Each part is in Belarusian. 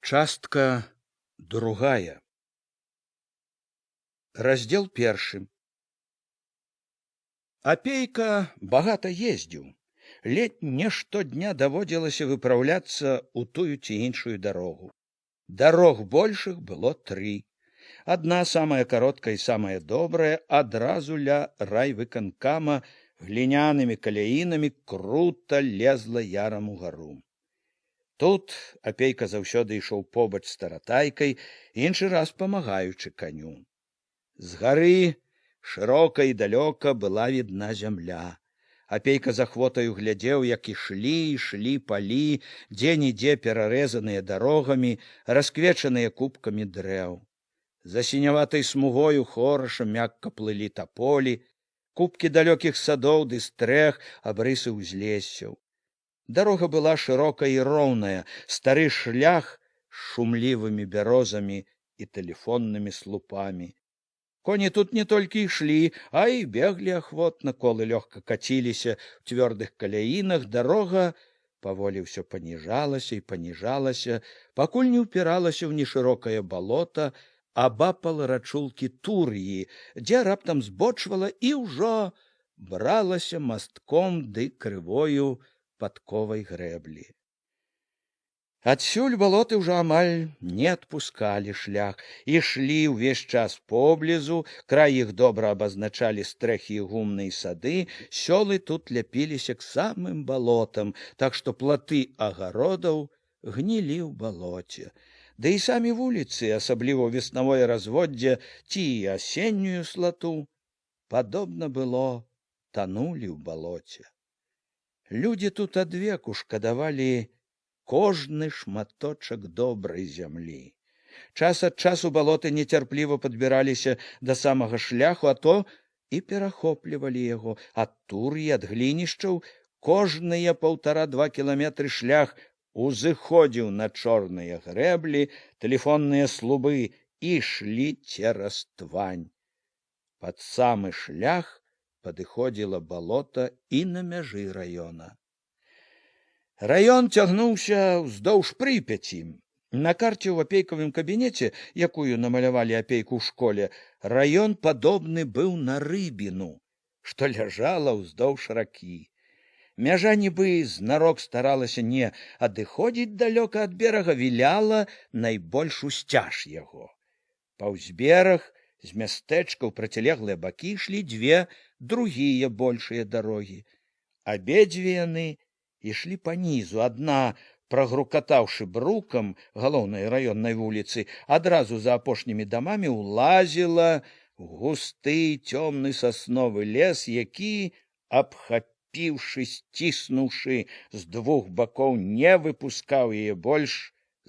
Частка другая. Раздзел першы. Апейка багата ездзіў. Ледзь не штодня даводзілася выпраўляцца ў тую ці іншую дарогу. Дарог большых было тры. Адна, самая кароткая і самая добрая, адразу ля райвыканкама глінянымі каляінамі крута лезла ярам угару. Тут Апейка заўсёды ішоў побач з Таратайкай, іншы раз памагаючы каню. З гары шырока і далёка была відна зямля. Апейка з ахвотаю глядзеў, як ішлі, ішлі палі, дзе-нідзе перарэзаныя дарогамі, расквечаныя купкамі дрэў. За сіняватай смугою хораша мякка плылі таполі, купкі далёкіх садоў ды стрэх, абрысы ўзлессяў. Дарога была шырокая і роўная, стары шлях з шумлівымі бярозамі і тэлефоннымі слупамі. Коні тут не толькі ішлі, а і беглі ахвотна, колы лёгка каціліся ў цвёрдых каляінах, дарога паволі ўсё паніжалася і паніжалася, пакуль не ўпіралася ў нешырокае балота абапал рачулкі Тур'і, дзе раптам збочвала і ўжо бралася мастком ды крывою падковай грэблі. Адсюль балоты ўжо амаль не адпускалі шлях, ішлі ўвесь час поблізу, край іх добра абазначалі стрэхі і гумныя сады, сёлы тут ляпіліся к самым балотам, так што платы агародаў гнілі ў балоце. Да і самі вуліцы, асабліва ў веснавое разводдзе ці асеннюю слату, падобна было, танулі ў балоце. Людзі тут адвеку шкадавалі кожны шматочак добрай зямлі. Час ад часу балоты нецярпліва падбіраліся да самага шляху, а то і перахоплівалі яго. Ад Тур'і, ад глінішчаў кожныя 1,5-2 кіламетры шлях узыходзіў на чорныя грэблі, тэлефонныя слупы ішлі цераз твань. Пад самы шлях падыходзіла балота і на мяжы раёна. Раён цягнуўся ўздоўж Прыпяці. На карце ў Апейкавым кабінеце, якую намалявалі Апейку ў школе, раён падобны быў на рыбіну, што ляжала ўздоўж ракі. Мяжа нібы знарок старалася не адыходзіць далёка ад берага, віляла найбольш усцяж яго. Паўз бераг з мястэчка ў процілеглыя бакі ішлі дзве другія большыя дарогі. Абедзве яны ішлі панізу, адна, прагрукатаўшы брукам галоўнай раённай вуліцы, адразу за апошнімі дамамі ўлазіла густы цёмны сасновы лес, які, абхапіўшы, сціснуўшы з двух бакоў, не выпускаў яе больш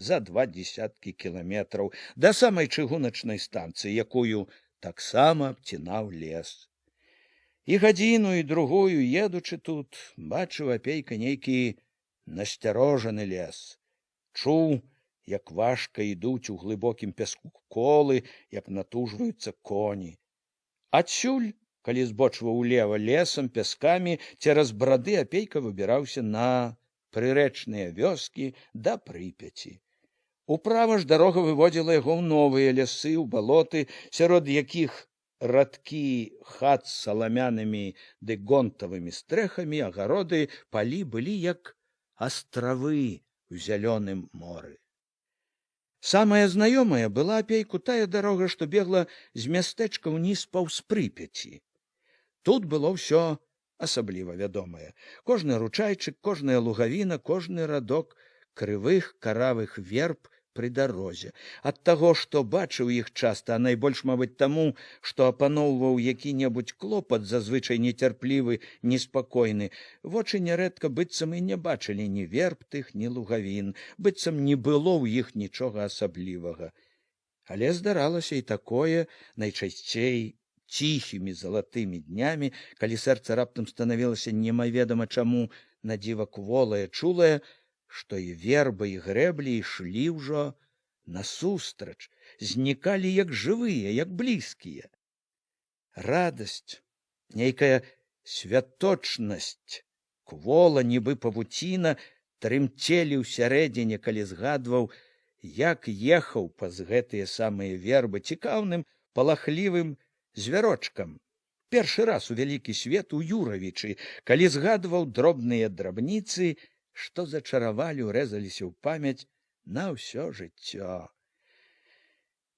за два дзесяткі кіламетраў да самай чыгуначнай станцыі, якую таксама абцінаў лес. І гадзіну, і другую, едучы тут, бачыў Апейка нейкі насцярожаны лес. Чуў, як важка ідуць у глыбокім пяску колы, як натужваюцца коні. Адсюль, калі збочваў улева лесам, пяскамі, цераз брады, Апейка выбіраўся на прырэчныя вёскі да Прыпяці. Управа ж дарога выводзіла яго ў новыя лясы, ў балоты, сярод якіх радкі хат з саламянымі ды гонтавымі стрэхамі, агароды, палі былі як астравы ў зялёным моры. Самая знаёмая была Апейку тая дарога, што бегла з мястэчка ўніз паўз Прыпяці. Тут было ўсё асабліва вядомае. Кожны ручайчык, кожная лугавіна, кожны радок крывых каравых верб пры дарозе. Ад таго, што бачыў іх часта, а найбольш, мабыць, таму, што апаноўваў які-небудзь клопат, зазвычай нецярплівы, неспакойны, вочы нярэдка быццам і не бачылі ні верб тых, ні лугавін, быццам не было ў іх нічога асаблівага. Але здаралася і такое, найчасцей ціхімі залатымі днямі, калі сэрца раптам станавілася немаведама чаму надзіва кволае, чулае, што і вербы, і грэблі ішлі ўжо насустрач, знікалі як жывыя, як блізкія. Радасць, нейкая святочнасць, квола, нібы павуціна, трымцелі ў сярэдзіне, калі згадваў, як ехаў паз гэтыя самыя вербы цікаўным, палахлівым звярочкам. Першы раз у вялікі свет у Юравічы, калі згадваў дробныя драбніцы, што зачаравалі, урэзаліся ў памяць на ўсё жыццё.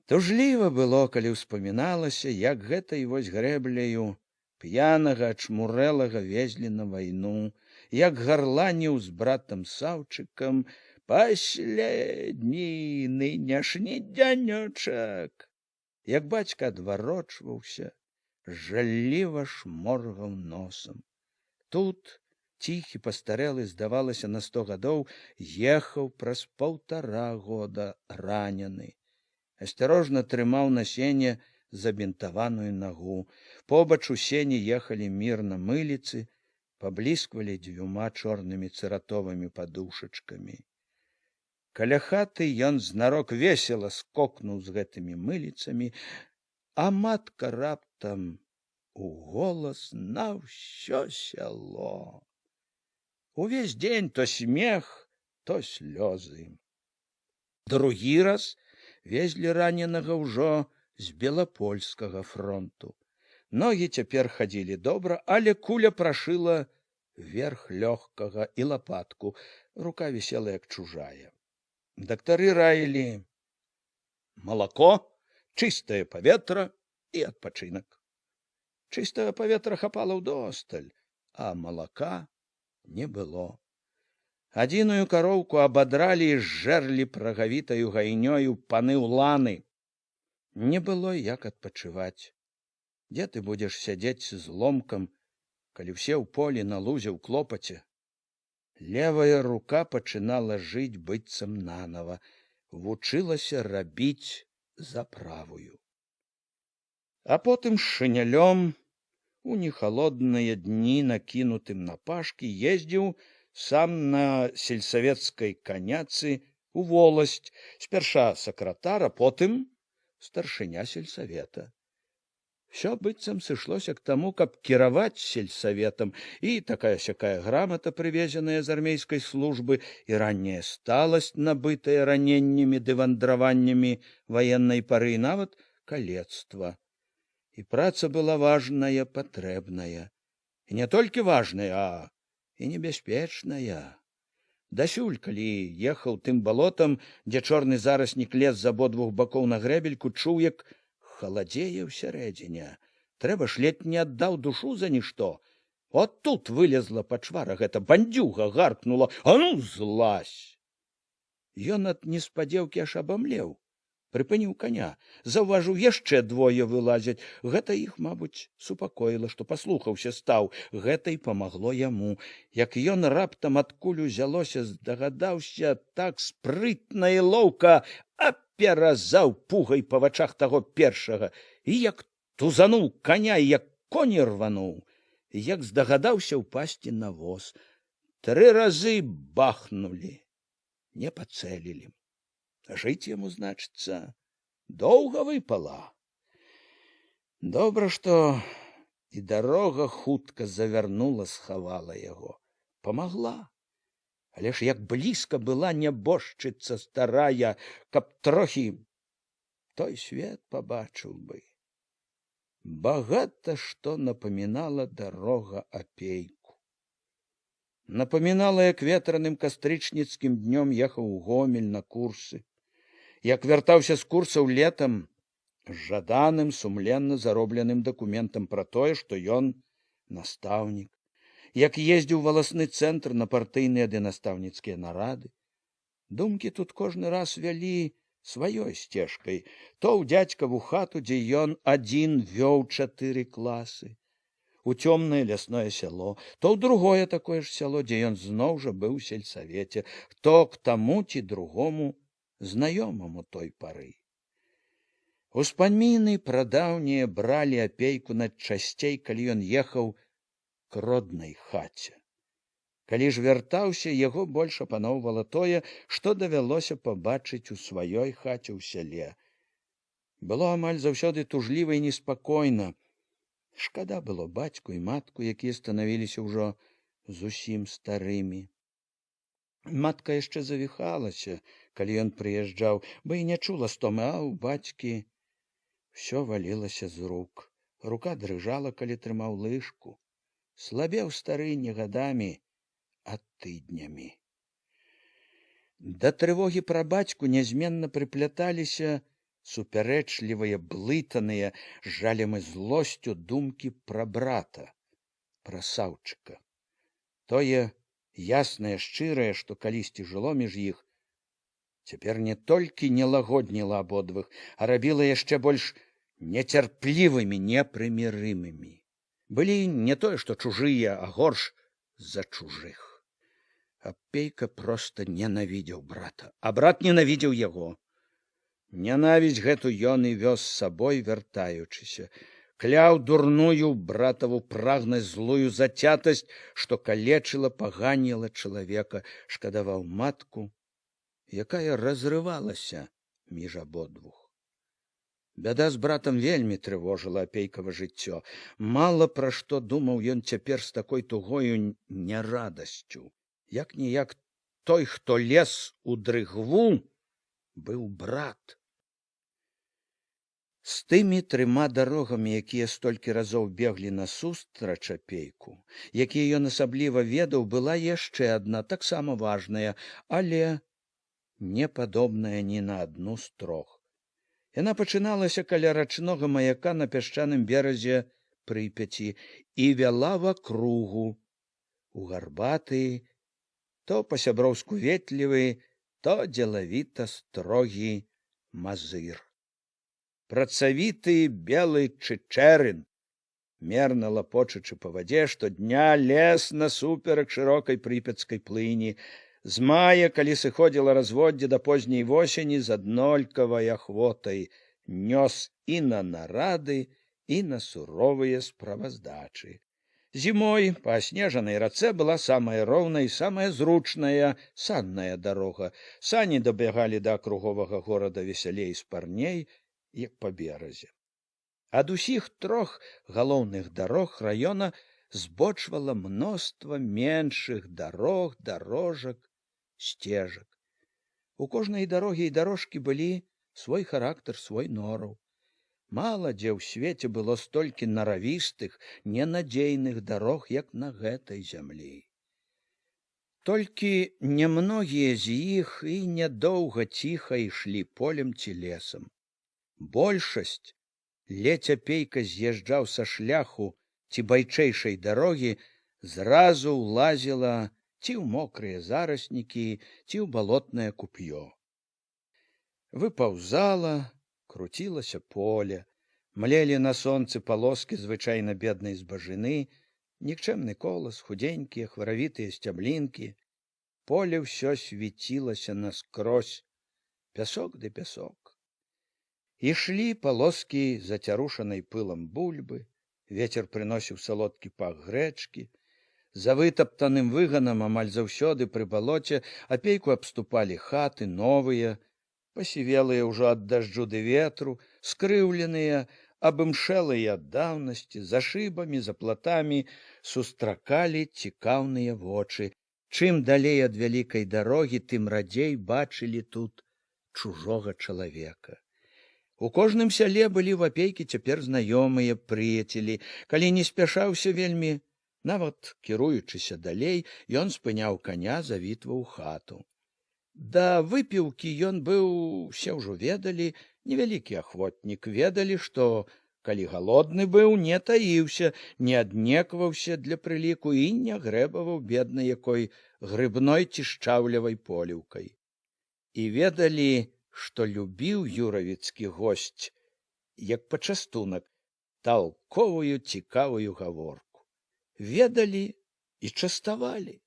Тужліва было, калі ўспаміналася, як гэтай вось грэбляю п'янага ачмурэлага везлі на вайну, як гарланіў з братам Саўчыкам: «Паследні нынешні дзянёчак», як бацька адварочваўся, жалліва шморгаў носам. Тут ціхі, пастарэлы, здавалася, на 100 гадоў, ехаў праз паўтара года ранены. Асцярожна трымаў на сене забінтаваную нагу. Побач у сені ехалі мірна мыліцы, паблісквалі дзвюма чорнымі цыратовымі падушачкамі. Каля хаты ён знарок весела скокнуў з гэтымі мыліцамі, а матка раптам у голас на ўсё сяло. Увесь дзень то смех, то слёзы. Другі раз везлі раненага ўжо з белапольскага фронту. Ногі цяпер хадзілі добра, але куля прашыла верх лёгкага і лапатку, рука вісела як чужая. Дактары раілі малако, чыстае паветра і адпачынак. Чыстага паветра хапала ўдосталь, а малака не было. Адзіную кароўку абадралі і зжэрлі прагавітаю гайнёю паны уланы. Не было як адпачываць. Дзе ты будзеш сядзець з ломкам, калі ўсе ў полі, на лузе, ў клопаце? Левая рука пачынала жыць быццам нанова, вучылася рабіць за правую. А потым з шынялём у нехалодныя дні, накінутым на пашкі, ездзіў сам на сельсавецкай каняцы у воласць, спярша сакратар, а потым старшыня сельсавета. Всё быццам сышлося к таму, каб кіраваць сельсаветам, і такая сякая грамата, прывезеная з армейскай службы, і ранняя сталасць, набытая раненнямі ды вандраваннямі ваеннай пары, і нават калецтва. І праца была важная, патрэбная. І не толькі важная, а і небяспечная. Дасюль, калі ехаў тым балотам, дзе чорны зараснік лез з абодвух бакоў на грэбельку, чуў, як халадзее ўсярэдзіне. Трэба ж, ледь не аддаў душу за нішто. От тут вылезла пачвара гэта, бандюга, гаркнула: «А ну, злазь!» Ён ад неспадзеўкі аж абамлеў, прыпыніў каня, заўважыў, яшчэ двое вылазяць. Гэта іх, мабыць, супакоіла, што паслухаўся стаў. Гэта і памагло яму. Як ён раптам, адкуль узялося, здагадаўся, так спрытна і лоўка аперазаў пугай па вачах таго першага, і як тузануў каня, і як коні рвануў, як здагадаўся ўпасці на воз. Тры разы бахнулі, не пацэлілі. Жыць яму, значыцца, доўга выпала. Добра, што і дарога хутка завярнула, схавала яго, памагла. Але ж як блізка была нябожчыца старая, каб трохі той свет пабачыў бы. Багата што напамінала дарога апейку. Напамінала, як ветраным кастрычніцкім днём ехаў у Гомель на курсы, як вяртаўся з курсаў летам з жаданым, сумленна заробленым дакументам пра тое, што ён настаўнік, як ездзіў валасны цэнтр на партыйныя ды настаўніцкія нарады. Думкі тут кожны раз вялі сваёй сцежкай, то ў дзядзькаву хату, дзе ён адзін вёў чатыры класы, у цёмнае лясное сяло, то ў другое такое ж сяло, дзе ён зноў жа быў у сельсавеце, то к таму ці другому знаёмаму той пары. Успаміны прадаўнія бралі апейку над часцей, калі ён ехаў к роднай хаце. Калі ж вяртаўся, яго больш апаноўвала тое, што давялося пабачыць у сваёй хаце ў сяле. Было амаль заўсёды тужліва і неспакойна. Шкада было бацьку і матку, якія станавіліся ўжо зусім старымі. Матка яшчэ завіхалася, калі ён прыязджаў, бо і не чула стомы, а ў бацькі ўсё валілася з рук. Рука дрыжала, калі трымаў лыжку. Слабеў стары не гадамі, а тыднямі. Да трывогі пра бацьку нязменна прыпляталіся супярэчлівыя, блытаныя жалем і злосцю думкі пра брата, пра Саўчыка. Тое яснае, шчырае, што калісьці жыло між іх, цяпер не толькі не лагодніла абодвых, а рабіла яшчэ больш нецярплівымі, непрымірымымі. Былі не тое, што чужыя, а горш за чужых. Апейка проста ненавідзеў брата, а брат ненавідзеў яго. Нянавісць гэту ён і вёз з сабой, вяртаючыся. Кляў дурную братаву прагнасць, злую зацятасць, што калечыла, паганіла чалавека, шкадаваў матку, якая разрывалася між абодвух. Бяда з братам вельмі трывожыла апейкава жыццё. Мала пра што думаў ён цяпер з такой тугою нярадасцю. Як ніяк той, хто лез у дрыгву, быў брат. З тымі трыма дарогамі, якія столькі разоў беглі насустрач апейку, якія ён асабліва ведаў, была яшчэ адна, таксама важная, але не падобная ні на адну з трох. Яна пачыналася каля рачнога маяка на пясчаным беразе Прыпяці і вяла вакругу у гарбаты, то па-сяброўску ветлівы, то дзелавіта строгі Мазыр. Працавіты белы Чычэрын, мерна лапочучы па вадзе, штодня лез насуперак шырокай прыпяцкай плыні, з мая, калі сыходзіла разводдзе, да позняй восені з аднолькавай ахвотай нёс і на нарады, і на суровыя справаздачы. Зімой па аснежанай рацэ была самая роўная і самая зручная санная дарога. Сані дабягалі да акруговага горада весялей і спарней, як па беразе. Ад усіх трох галоўных дарог раёна збочвала мноства меншых дарог, дарожак, сцежак. У кожнай дарогі і дарожкі былі свой характар, свой нораў. Мала дзе ў свеце было столькі наравістых, ненадзейных дарог, як на гэтай зямлі. Толькі нямногія з іх і нядоўга ціха ішлі полем ці лесам. Большасць, ледзь апейка з'язджаў са шляху ці байчэйшай дарогі, зразу ўлазіла ці ў мокрыя зараснікі, ці ў балотнае куп'ё. Выпаўзала, круцілася поле, млелі на сонцы палоскі звычайна беднай збажыны, нікчэмны колас, худзенькія, хваравітыя сцяблінкі. Поле ўсё свяцілася наскрозь, пясок ды пясок. Ішлі палоскі зацярушанай пылам бульбы, ветер прыносіў салодкі пах грэчкі. За вытаптаным выганам амаль заўсёды пры балоце апейку абступалі хаты новыя, пасівелыя ўжо ад дажджу ды ветру, скрыўленыя, абымшэлыя ад даўнасці, за шыбамі, за платамі сустракалі цікаўныя вочы. Чым далей ад вялікай дарогі, тым радзей бачылі тут чужога чалавека. У кожным сяле былі в апейкі цяпер знаёмыя прыяцелі. Калі не спяшаўся вельмі, нават кіруючыся далей, ён спыняў каня, завітваў хату. Да выпіўкі ён быў, усе ўжо ведалі, невялікі ахвотнік, ведалі, што калі галодны быў, не таіўся, не аднекваўся для прыліку і не грэбаваў бедна якой грыбной ці шчаўлевай поліўкай. І ведалі, што любіў юравіцкі госць, як пачастунак, талковую цікавую гаворку. Ведалі і частавалі.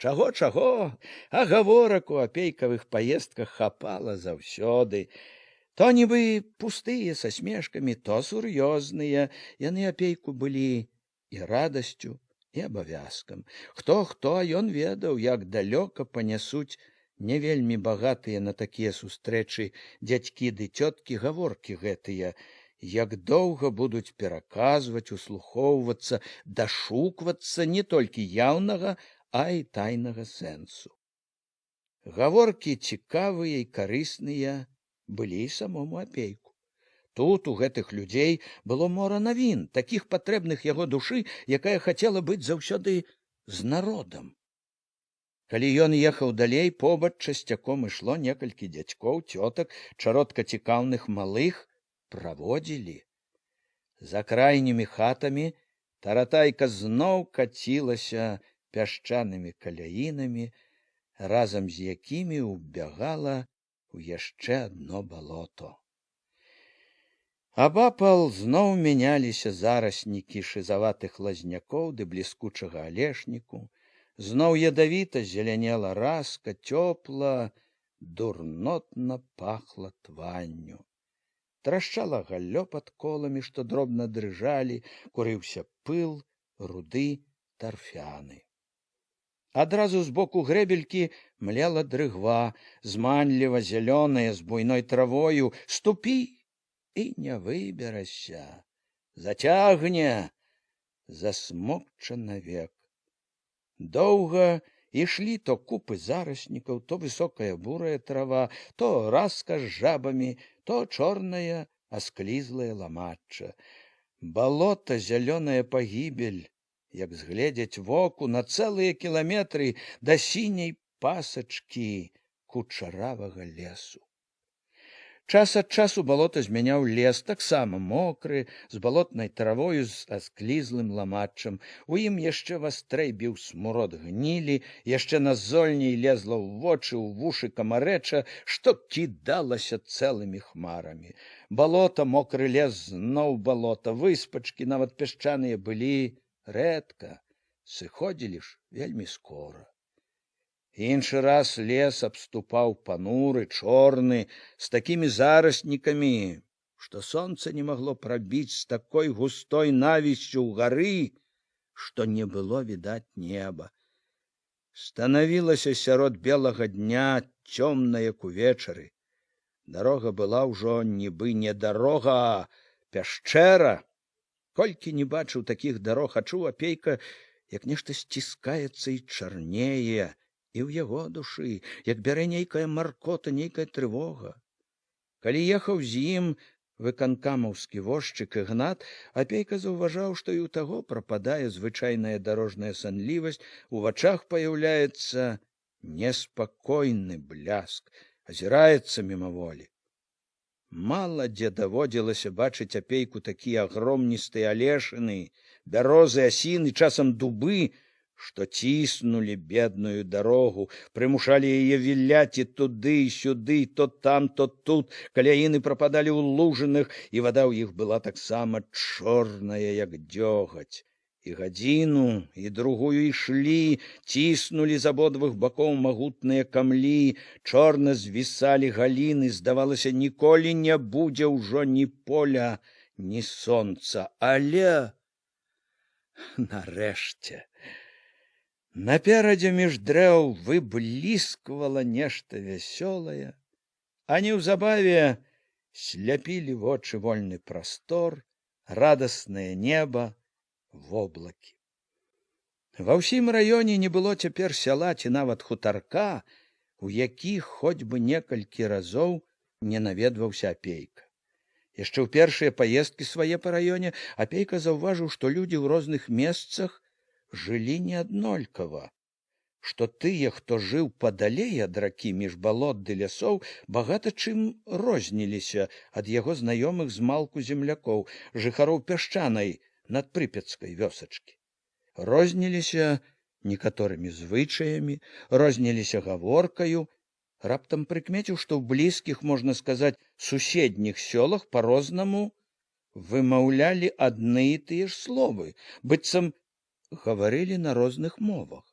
Чаго, чаго, а гаворак у апейкавых паездках хапала заўсёды. То нібы пустыя са смешкамі, то сур'ёзныя, яны апейку былі і радасцю, і абавязкам. Хто хто, а ён ведаў, як далёка панясуць не вельмі багатыя на такія сустрэчы дзядзькі ды цёткі гаворкі гэтыя, як доўга будуць пераказваць, услухоўвацца, дашуквацца не толькі яўнага, а і тайнага сэнсу. Гаворкі цікавыя і карысныя былі і самому Апейку. Тут у гэтых людзей было мора навін, такіх патрэбных яго душы, якая хацела быць заўсёды з народам. Калі ён ехаў далей, побач часцяком ішло некалькі дзядзькоў, цётак, чародка цікаўных малых праводзілі. За крайнімі хатамі таратайка зноў кацілася пясчанымі каляінамі, разам з якімі ўбягала ў яшчэ адно балото. Абапал зноў мяняліся зараснікі шызаватых лазнякоў ды бліскучага алешніку, зноў ядавіта зелянела раска, цёпла, дурнотна пахла тванню. Трашчала галлё пад коламі, што дробна дрыжалі, курыўся пыл, руды, тарфяны. Адразу з боку грэбелькі млела дрыгва, зманліва зялёная з буйной травою, ступі і не выберашся, зацягне, засмокча навек. Доўга ішлі то купы зараснікаў, то высокая бурая трава, то раска з жабамі, то чорная асклізлая ламачча. Балота, зялёная пагібель, як згледзяць воку на цэлыя кіламетры да сіняй пасачкі кучаравага лесу. Час ад часу балота змяняў лес, таксама мокры, з балотнай травою, з асклізлым ламаччам. У ім яшчэ вастрэй біў смурод гнілі, яшчэ назольней лезла ў вочы, ў вушы камарэча, што кідалася цэлымі хмарамі. Балота, мокры лес, зноў балота, выспачкі, нават пясчаныя, былі рэдка, сыходзілі ж вельмі скора. Іншы раз лес абступаў пануры, чорны, з такімі зараснікамі, што сонца не магло прабіць з такой густой навіссю ў гары, што не было відаць неба. Станавілася сярод белага дня цёмна, як увечары. Дарога была ўжо нібы не дарога, а пяшчэра. Колькі не бачыў такіх дарог, а чуў Апейка, як нешта сціскаецца і чарнее, і ў яго душы, як бярэ нейкая маркота, нейкая трывога. Калі ехаў з ім выканкамаўскі возчык Ігнат, Апейка заўважаў, што і ў таго прападае звычайная дарожная санлівасць, у вачах паяўляецца неспакойны бляск, азіраецца мімаволі. Мала дзе даводзілася бачыць Апейку такія агромністыя алешыны, бярозы, асіны, часам дубы, што ціснулі бедную дарогу, прымушалі яе віляць і туды, і сюды, то там, то тут, каляіны прападалі ў лужынах, і вада ў іх была таксама чорная, як дзёгаць. І гадзіну, і другую ішлі, ціснулі з абодвух бакоў магутныя камлі, чорна звісалі галіны, здавалася, ніколі не будзе ўжо ні поля, ні сонца. Але нарэшце наперадзе між дрэў выблісквала нешта вясёлае, а неўзабаве сляпілі вочы вольны прастор, радаснае неба, воблакі. Ва ўсім раёне не было цяпер сяла ці нават хутарка, у які хоць бы некалькі разоў не наведваўся Апейка. Яшчэ ў першыя паездкі свае па раёне Апейка заўважыў, што людзі ў розных месцах жылі неаднолькава, што тыя, хто жыў падалей ад ракі між балот ды лясоў, багата чым розніліся ад яго знаёмых змалку землякоў, жыхароў пясчанай надпрыпяцкай вёсачкі. Розніліся некаторымі звычаямі, розніліся гаворкаю. Раптам прыкмеціў, што ў блізкіх, можна сказаць, суседніх сёлах па-рознаму вымаўлялі адны і тыя ж словы, быццам гаварылі на розных мовах.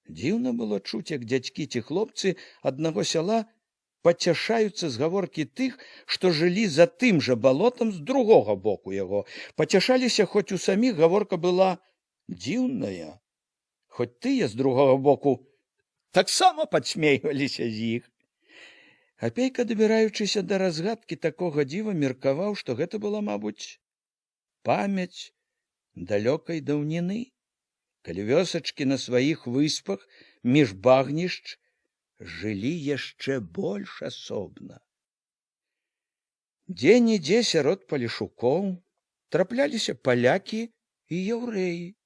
Дзіўна было чуць, як дзядзькі ці хлопцы аднаго сяла пацяшаюцца з гаворкі тых, што жылі за тым жа балотам з другога боку яго. Пацяшаліся, хоць у саміх гаворка была дзіўная, хоць тыя з другога боку таксама падсмейваліся з іх. Апейка, дабіраючыся да разгадкі такога дзіва, меркаваў, што гэта была, мабуць, памяць далёкай даўніны, калі вёсачкі на сваіх выспах між багнішч жылі яшчэ больш асобна. Дзе-нідзе сярод палешукоў трапляліся палякі і яўрэі.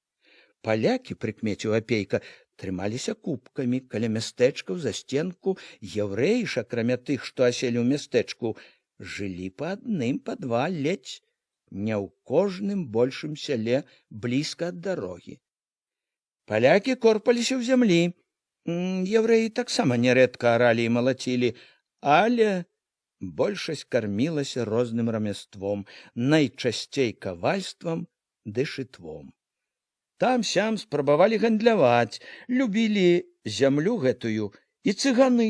Палякі, прыкмеціў Апейка, трымаліся купкамі каля мястэчкаў, за сценку. Яўрэі ж, акрамя тых, што аселі ў мястэчку, жылі па адным, па два ледзь не ў кожным большым сяле блізка ад дарогі. Палякі корпаліся ў зямлі. Яўрэі таксама нярэдка аралі і малацілі, але большасць кармілася розным рамяством, найчасцей кавальствам ды шытвом. Там-сям спрабавалі гандляваць, любілі зямлю гэтую і цыганы.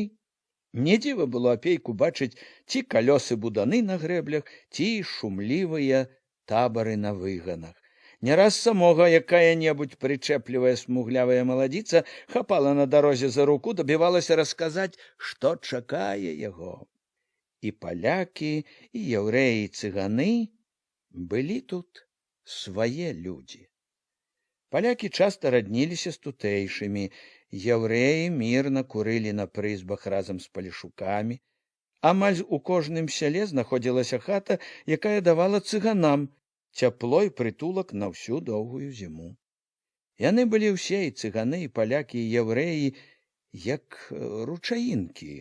Не дзіва было Апейку бачыць ці калёсы буданы на грэблях, ці шумлівыя табары на выганах. Не раз самога якая-небудзь прычэплівая смуглявая маладзіца хапала на дарозе за руку, дабівалася расказаць, што чакае яго. І палякі, і яўрэі, і цыганы былі тут свае людзі. Палякі часта радніліся з тутэйшымі, яўрэі мірна курылі на прызбах разам з палешукамі. Амаль у кожным сяле знаходзілася хата, якая давала цыганам цяпло і прытулак на ўсю доўгую зіму. Яны былі ўсе, і цыганы, і палякі, і яўрэі, як ручаінкі,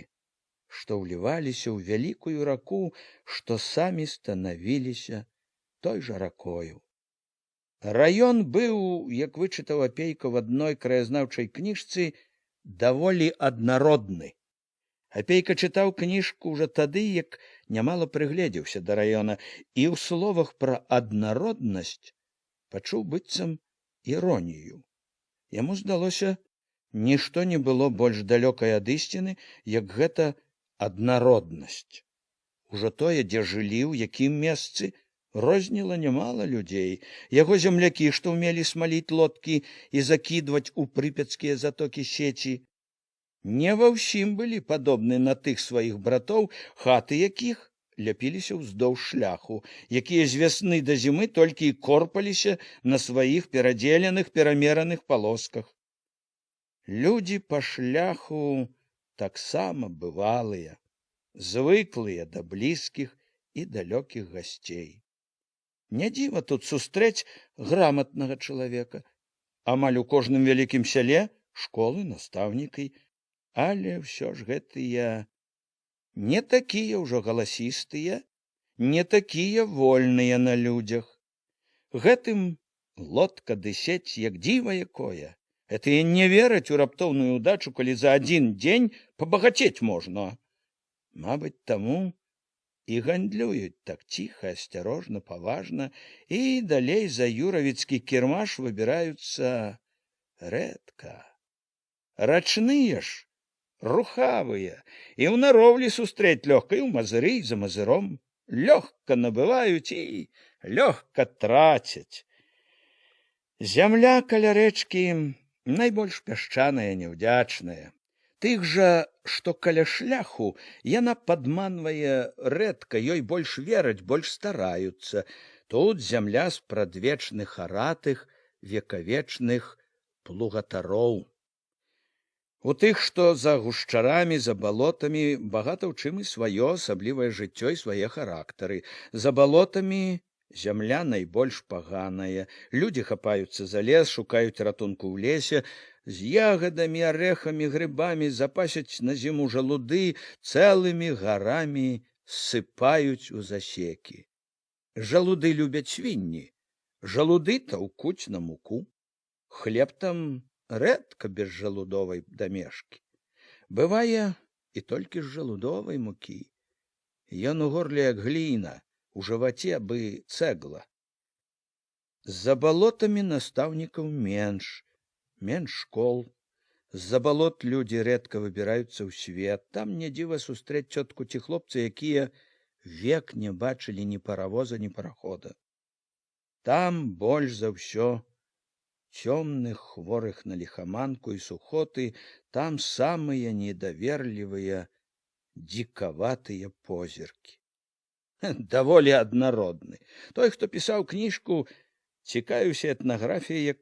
што ўліваліся ў вялікую раку, што самі станавіліся той жа ракою. Раён быў, як вычытаў Апейка в адной краязнаўчай кніжцы, даволі аднародны. Апейка чытаў кніжку ўжо тады, як нямала прыгледзеўся да раёна, і ў словах пра аднароднасць пачуў быццам іронію. Яму здалося, нішто не было больш далёкай ад ісціны, як гэта аднароднасць. Ужо тое, дзе жылі, ў якім месцы, розніла нямала людзей. Яго землякі, што ўмелі смаліць лодкі і закідваць у прыпяцкія затокі сеці, не ва ўсім былі падобны на тых сваіх братоў, хаты якіх ляпіліся ўздоўж шляху, якія з вясны да зімы толькі і корпаліся на сваіх перадзеленых, перамераных палосках. Людзі па шляху таксама бывалыя, звыклыя да блізкіх і далёкіх гасцей. Не дзіва тут сустрэць граматнага чалавека. Амаль у кожным вялікім сяле школы, настаўнікі, але ўсё ж гэтыя не такія ўжо галасістыя, не такія вольныя на людзях. Гэтым лодка ды сеть, як дзіва якое. Гэтыя не вераць у раптоўную удачу, калі за адзін дзень пабагацець можна. Мабыць, таму і гандлююць так ціха, асцярожна, паважна, і далей за юравіцкі кірмаш выбіраюцца рэдка. Рачныя ж рухавыя, і ў Нароўлі сустрэць лёгка, і ў Мазыры, і за Мазыром лёгка набываюць і лёгка трацяць. Зямля каля рэчкі найбольш пясчаная, няўдзячная. Тых жа, што каля шляху, яна падманвае рэдка, ёй больш вераць, больш стараюцца. Тут зямля спрадвечных аратых, векавечных плугатароў. У тых, што за гушчарамі, за балотамі, багата ў чым і сваё асаблівае жыццё і свае характары. За балотамі зямля найбольш паганая. Людзі хапаюцца за лес, шукаюць ратунку ў лесе, з ягадамі, арэхамі, грыбамі запасяць на зіму жалуды, цэлымі гарамі ссыпаюць у засекі. Жалуды любяць свінні, жалуды таўкуць на муку. Хлеб там рэдка без жалудовай дамешкі. Бывае і толькі з жалудовай мукі. Ён у горле як гліна, у жываце бы цэгла. За балотамі настаўнікаў менш, менш школ. З-за балот людзі рэдка выбіраюцца ў свет. Там не дзіва сустрэць цётку ці хлопца, якія век не бачылі ні паравоза, ні парахода. Там больш за ўсё цёмных, хворых на ліхаманку і сухоты, там самыя недаверлівыя, дзікаватыя позіркі. Даволі аднародны. Той, хто пісаў кніжку, цікавіўся этнаграфіяй, як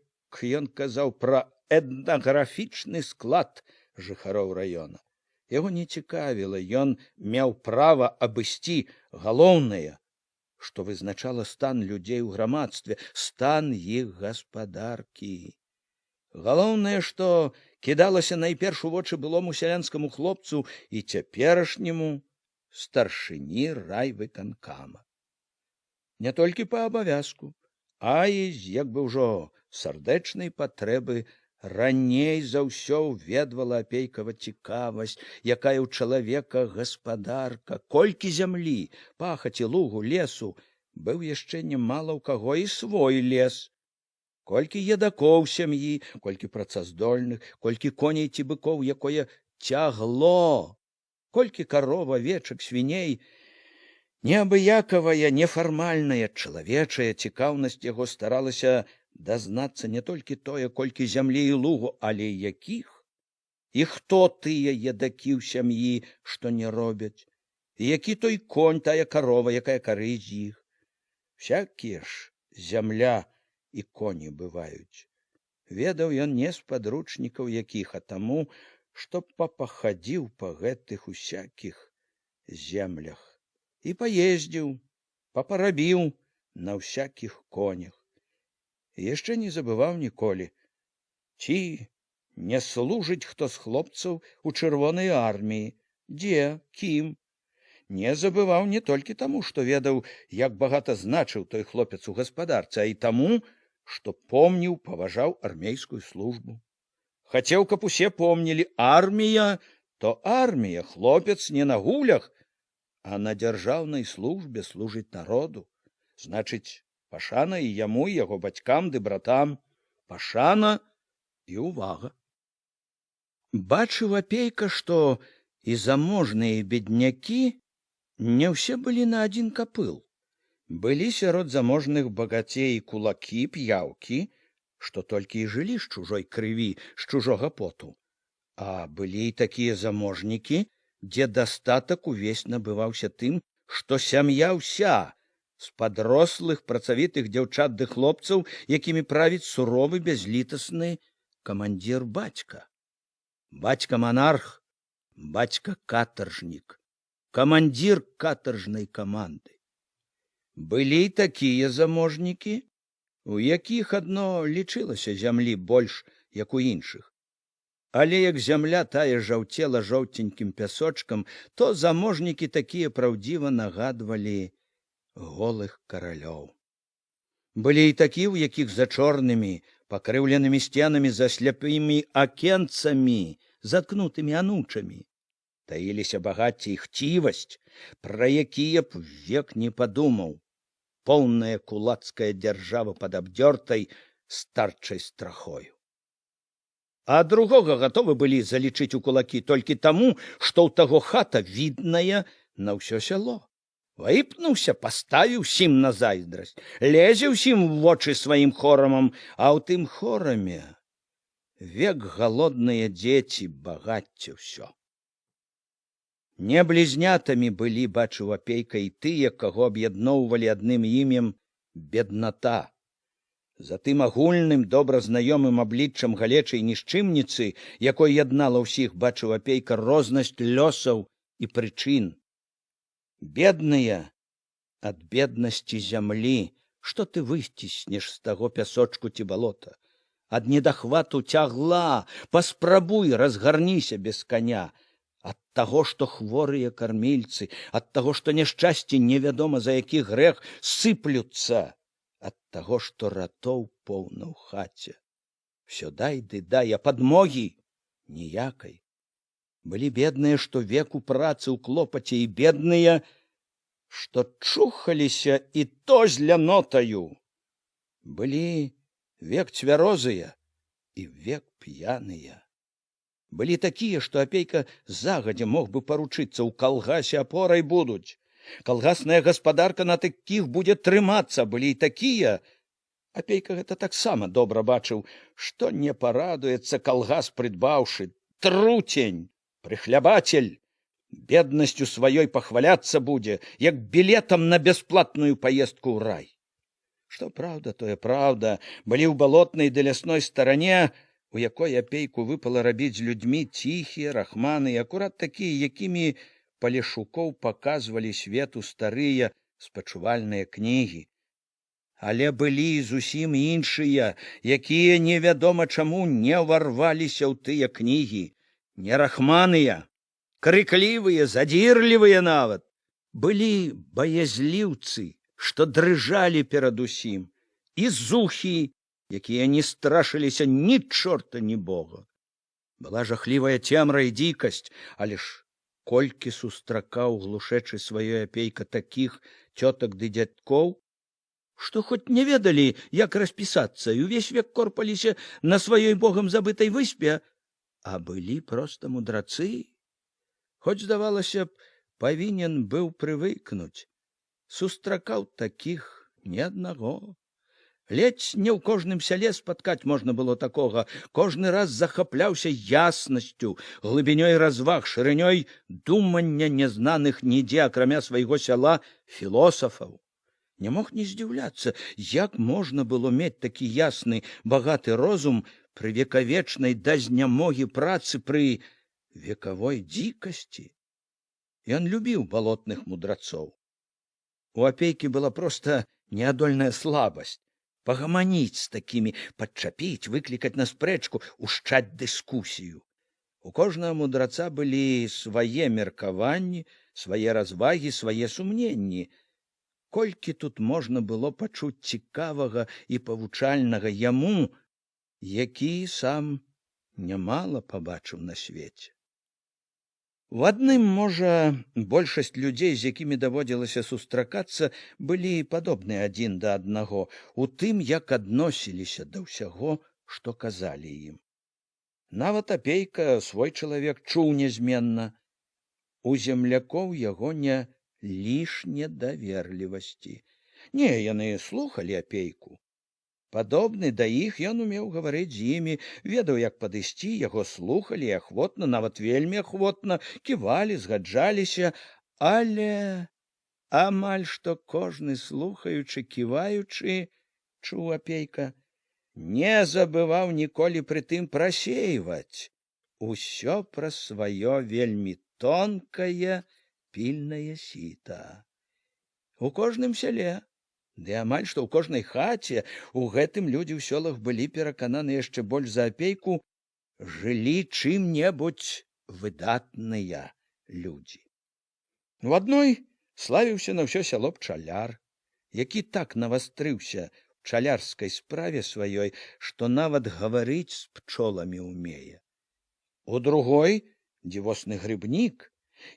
ён казаў, пра этнаграфічны склад жыхароў раёна. Яго не цікавіла, ён меў права абысці галоўнае, што вызначала стан людзей у грамадстве, стан іх гаспадаркі. Галоўнае, што кідалася найперш у вочы былому сялянскаму хлопцу і цяперашняму старшыні райвыканкама. Не толькі па абавязку, а і з як бы ўжо сардэчнай патрэбы раней за ўсё ўведвала Апейкава цікавасць, якая ў чалавека гаспадарка, колькі зямлі, пахаці, лугу, лесу, быў яшчэ нямала ў каго і свой лес. Колькі едакоў сям'і, колькі працаздольных, колькі коней ці быкоў, якое цягло, колькі каров, авечак, свіней. Неабыякавая, нефармальная чалавечая цікаўнасць яго старалася дазнацца не толькі тое, колькі зямлі і лугу, але і якіх. І хто тыя едакі ў сям'і, што не робяць, і які той конь, тая карова, якая карыць іх. Всякія ж зямля і коні бываюць. Ведаў ён не з падручнікаў якіх, а таму, што папахадзіў па гэтых усякіх землях і паездзіў, папарабіў на ўсякіх конях. І яшчэ не забываў ніколі, ці не служыць хто з хлопцаў у Чырвонай арміі, дзе, кім. Не забываў не толькі таму, што ведаў, як багата значыў той хлопец у гаспадарцы, а і таму, што помніў, паважаў армейскую службу. Хацеў, каб усе помнілі: армія, то армія, хлопец не на гулях, а на дзяржаўнай службе служыць народу. Значыць, пашана і яму, і яго бацькам ды братам, пашана і увага. Бачыў Апейка, што і заможныя беднякі не ўсе былі на адзін капыл. Былі сярод заможных багацей кулакі, п'яўкі, што толькі і жылі з чужой крыві, з чужога поту. А былі і такія заможнікі, дзе дастатак увесь набываўся тым, што сям'я ўся з падрослых працавітых дзяўчат ды хлопцаў, якімі правіць суровы бязлітасны камандзір бацька. Бацька манарх, бацька катаржнік, камандзір катаржнай каманды. Былі і такія заможнікі, у якіх адно лічылася зямлі больш, як у іншых. Але як зямля тая жаўцела жоўценькім пясочкам, то заможнікі такія праўдзіва нагадвалі голых каралёў. Былі і такі, у якіх за чорнымі, пакрыўленымі сценамі, за сляпымі акенцамі, заткнутымі анучамі, таіліся багацце і хцівасць, пра якія б век не падумаў. Поўная кулацкая дзяржава пад абдзёртай старчай страхою. А другога гатовы былі залічыць у кулакі толькі таму, што ў таго хата відная на ўсё сяло. Выпнуўся, паставіў усім на зайздрасць, лезе ўсім в вочы сваім хорамам, а ў тым хораме век галодныя дзеці, багацце ўсё. Не блізнятамі былі, бачыў Апейка, і тыя, каго аб'ядноўвалі адным імем бедната. За тым агульным, добра знаёмым абліччам галечай нішчымніцы, якой яднала ўсіх, бачыў Апейка рознасць лёсаў і прычын. Бедныя ад беднасці зямлі, што ты выціснеш з таго пясочку ці балота? Ад недахвату цягла, паспрабуй, разгарніся без каня. Ад таго, што хворыя кармільцы, ад таго, што няшчасці невядома за які грэх сыплюцца, ад таго, што ратоў поўна ў хаце. Всё дай ды дай, а падмогі ніякай. Былі бедныя, што век у працы, ў клопаце, і бедныя, што чухаліся і то з лянотаю. Былі век цвярозыя і век п'яныя. Былі такія, што Апейка загадзя мог бы паручыцца, у калгасе апорай будуць. Калгасная гаспадарка на такіх будзе трымацца. Былі і такія, Апейка гэта таксама добра бачыў, што не парадуецца калгас прыдбаўшы. Труцень, прыхлябатель, беднасцю сваёй пахваляцца будзе, як білетам на бясплатную паездку ў рай. Што праўда, тое праўда, былі ў балотнай ды лясной старане у якой апейку выпала рабіць з людзьмі, ціхія, рахманы, акурат такія, якімі палешукоў паказвалі свету старыя спачувальныя кнігі. Але былі зусім іншыя, якія невядома чаму не ўварваліся ў тыя кнігі, нерахманыя, крыклівыя, задзірлівыя нават. Былі баязліўцы, што дрыжалі перад усім, і зухі, якія не страшыліся ні чорта, ні бога. Была жахлівая цемра і дзікасць, але ж колькі сустракаў, глушэчы сваёй, апейка такіх цётак ды дзядкоў, што хоць не ведалі, як распісацца, і ўвесь век корпаліся на сваёй богам забытай выспе, а былі проста мудрацы. Хоць, здавалася б, павінен быў прывыкнуць, сустракаў такіх не аднаго. Ледзь не ў кожным сяле спаткаць можна было такога, кожны раз захапляўся яснасцю, глыбінёй разваг, шырынёй думання нязнаных нідзе, акрамя свайго сяла, філосафаў. Не мог не здзіўляцца, як можна было мець такі ясны, багаты розум пры векавечнай да знямогі працы, пры векавой дзікасці. Ён любіў балотных мудрацоў. У апейкі была проста неадольная слабасць пагаманіць з такімі, падчапіць, выклікаць на спрэчку, ушчаць дыскусію. У кожнага мудраца былі свае меркаванні, свае развагі, свае сумненні. Колькі тут можна было пачуць цікавага і павучальнага яму, які сам нямала пабачыў на свеце. У адным, можа, большасць людзей, з якімі даводзілася сустракацца, былі падобныя адзін да аднаго у тым, як адносіліся да ўсяго, што казалі ім. Нават апейка, свой чалавек, чуў нязменна у землякоў яго не лішне даверлівасці. Не, яны слухалі апейку. Падобны да іх, ён умеў гаварыць з імі, ведаў, як падысці, яго слухалі ахвотна, нават вельмі ахвотна, ківалі, згаджаліся, але амаль што кожны, слухаючы, ківаючы, чуў апейка, не забываў ніколі прытым прасейваць усё праз сваё вельмі тонкае, пільнае сіта. У кожным сяле, ды амаль што ў кожнай хаце, у гэтым людзі ў сёлах былі перакананы яшчэ больш за апейку, жылі чым-небудзь выдатныя людзі. У адной славіўся на ўсё сяло пчаляр, які так навастрыўся пчалярскай справе сваёй, што нават гаварыць з пчоламі умее. У другой дзівосны грыбнік,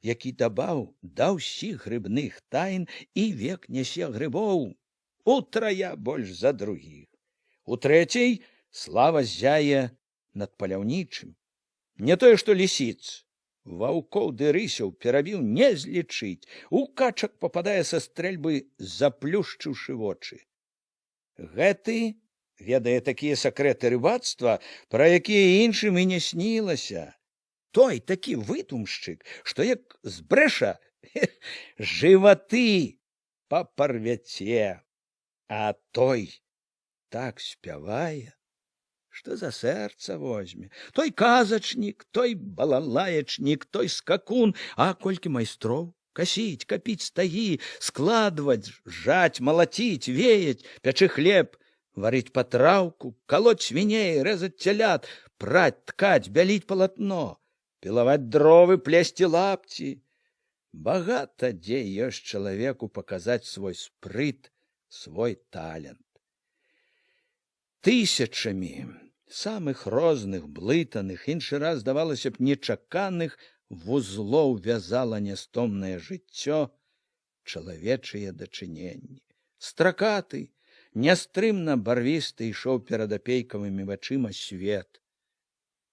які дабаў да ўсіх грыбных тайн і век нясе грыбоў утрая больш за другіх. У трэцяй слава зяе над паляўнічым. Не тое што лісіц, ваўкоў ды рысяў перабіў не злічыць, у качак пападае са стрэльбы, заплюшчыўшы вочы. Гэты ведае такія сакрэты рыбацтва, пра якія іншым і не снілася. Той такі выдумшчык, што як збрэша, жываты папарвяце. А той так спявае, што за сэрца возьме. Той казачнік, той балалаечнік, той скакун, а колькі майстроў: касіць, капіць стагі, складваць, жаць, малаціць, веяць, пячы хлеб, варыць патраўку, калоць свіней, рэзаць цялят, праць, ткаць, бяліць палатно, пілаваць дровы, плесці лапці. Багата дзе ёсць чалавеку паказаць свой спрыт, свой талент. Тысячамі самых розных, блытаных, іншы раз, здавалася б, нечаканых вузлоў вязала нястомнае жыццё чалавечыя дачыненні. Стракаты, нястрымна барвісты ішоў перад апейкавымі вачыма свет.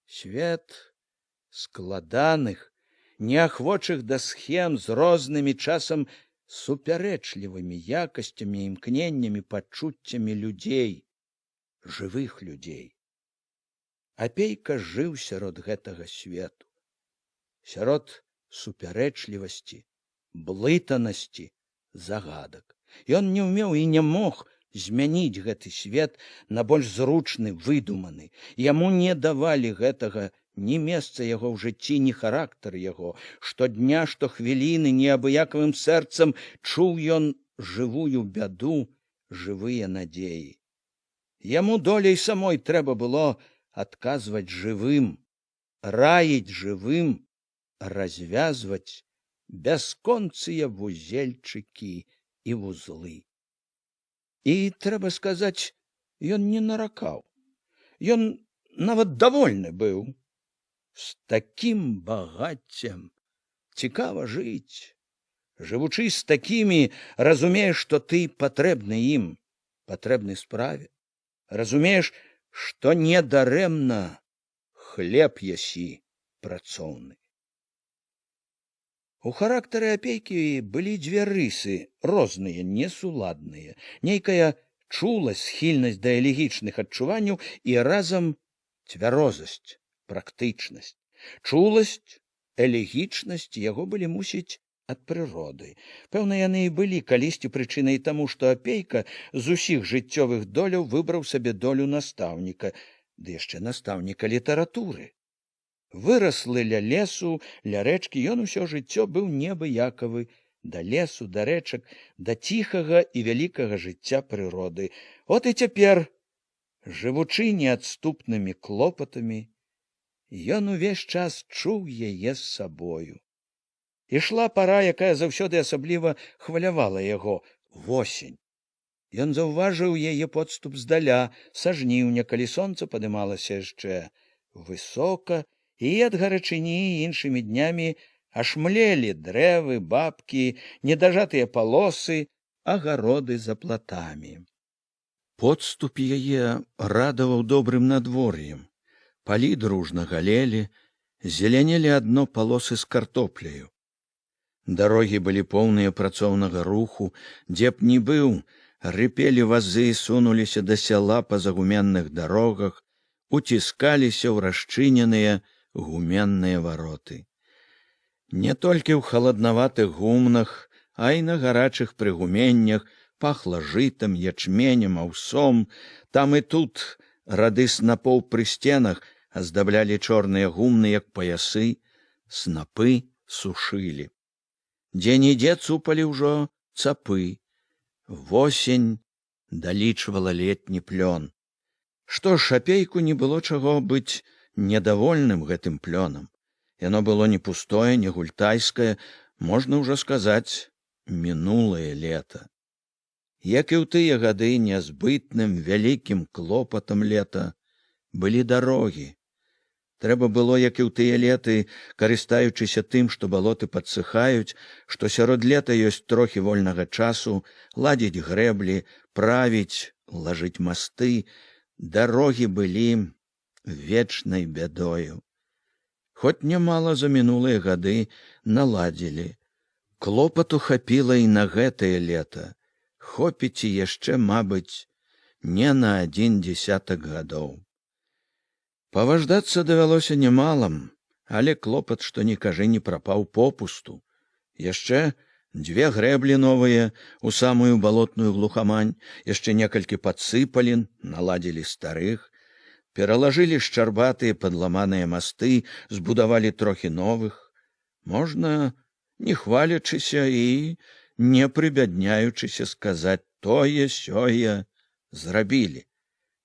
Свет складаных, неахвочых да схем, з рознымі, часам супярэчлівымі якасцямі, імкненнямі, пачуццямі людзей, жывых людзей. Апейка жыў сярод гэтага свету, сярод супярэчлівасці, блытанасці, загадак. Ён не ўмеў і не мог Змяніць гэты свет на больш зручны, выдуманы. Яму не давалі гэтага ні месца яго ў жыцці, ні характар яго. Штодня, штохвіліны неабыякавым сэрцам чуў ён жывую бяду, жывыя надзеі. Яму долей самой трэба было адказваць жывым, раіць жывым, развязваць бясконцыя вузельчыкі і вузлы. І трэба сказаць, ён не наракаў. Ён нават давольны быў. З такім багаццем цікава жыць. Жывучы з такімі, разумееш, што ты патрэбны ім, патрэбны справе. Разумееш, што недарэмна хлеб ясі працоўны. У характары Апейкі былі дзве рысы, розныя, несуладныя, нейкая чуласць, схільнасць да элегічных адчуванняў і разам цвярозасць, практычнасць. Чуласць, элегічнасць яго былі, мусіць, ад прыроды. Пэўна, яны і былі калісьці прычынай таму, што Апейка з усіх жыццёвых доляў выбраў сабе долю настаўніка, ды яшчэ настаўніка літаратуры. Выраслы ля лесу, ля рэчкі, ён усё жыццё быў неабыякавы да лесу, да рэчак, да ціхага і вялікага жыцця прыроды. От і цяпер, жывучы неадступнымі клопатамі, ён увесь час чуў яе з сабою. Ішла пара, якая заўсёды асабліва хвалявала яго — восень. Ён заўважыў яе подступ здаля, са жніўня, калі сонца падымалася яшчэ высока, і ад гарачыні іншымі днямі аж млелі дрэвы, бабкі, недажатыя палосы, агароды за платамі. Подступ яе радаваў добрым надвор'ем. Палі дружна галелі, зелянелі адно палосы з картопляю. Дарогі былі поўныя працоўнага руху, дзе б ні быў, рыпелі вазы, сунуліся да сяла па загуменных дарогах, уціскаліся ў расчыненыя гуменныя вароты. Не толькі ў халаднаватых гумнах, а і на гарачых прыгуменнях пахла жытам, ячменем, аўсом, там і тут рады снапоў пры сценах аздаблялі чорныя гумны, як паясы, снапы сушылі. Дзе-нідзе цупалі ўжо цапы. Восень далічвала летні плён. Што ж, Апейку не было чаго быць недовольным гэтым плёнам. Яно было не пустое, не гультайскае, можна ўжо сказаць, мінулае лета. Як і ў тыя гады, нязбытным вялікім клопатам лета былі дарогі. Трэба было, як і ў тыя леты, карыстаючыся тым, што балоты падсыхаюць, што сярод лета ёсць трохі вольнага часу, ладзіць грэблі, правіць, лажыць масты. Дарогі былі вечнай бядою. Хоць нямала за мінулыя гады наладзілі. Клопату хапіла і на гэтае лета. Хопіць і яшчэ, мабыць, не на адзін дзесятак гадоў. Паваждацца давялося немалам, але клопат, што ні кажы, не прапаў попусту. Яшчэ дзве грэблі новыя у самую балотную глухамань, яшчэ некалькі падсыпалін, наладзілі старых, пералажылі шчарбатыя падламаныя масты, збудавалі трохі новых. Можна, не хвалячыся і не прыбядняючыся, сказаць: тое сёе зрабілі.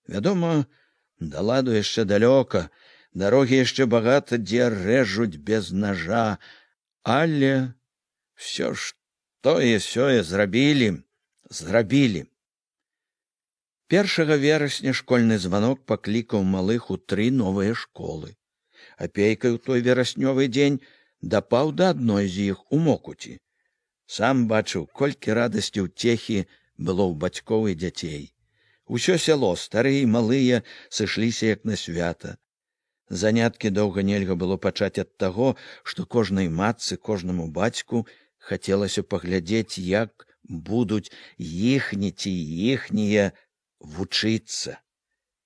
Вядома, да ладу яшчэ далёка, дарогі яшчэ багата дзе рэжуць без нажа, але всё ж тое сёе зрабілі, зрабілі. 1 верасня школьны званок паклікаў малых у тры новыя школы. Апейка ў той вераснёвы дзень дапаў да адной з іх у Мокуці. Сам бачыў, колькі радасці, уцехі было ў бацькоў і дзяцей. Усё сяло, старыя і малыя, сышліся як на свята. Заняткі доўга нельга было пачаць ад таго, што кожнай матцы, кожнаму бацьку хацелася паглядзець, як будуць іхні ці іхнія вучыцца.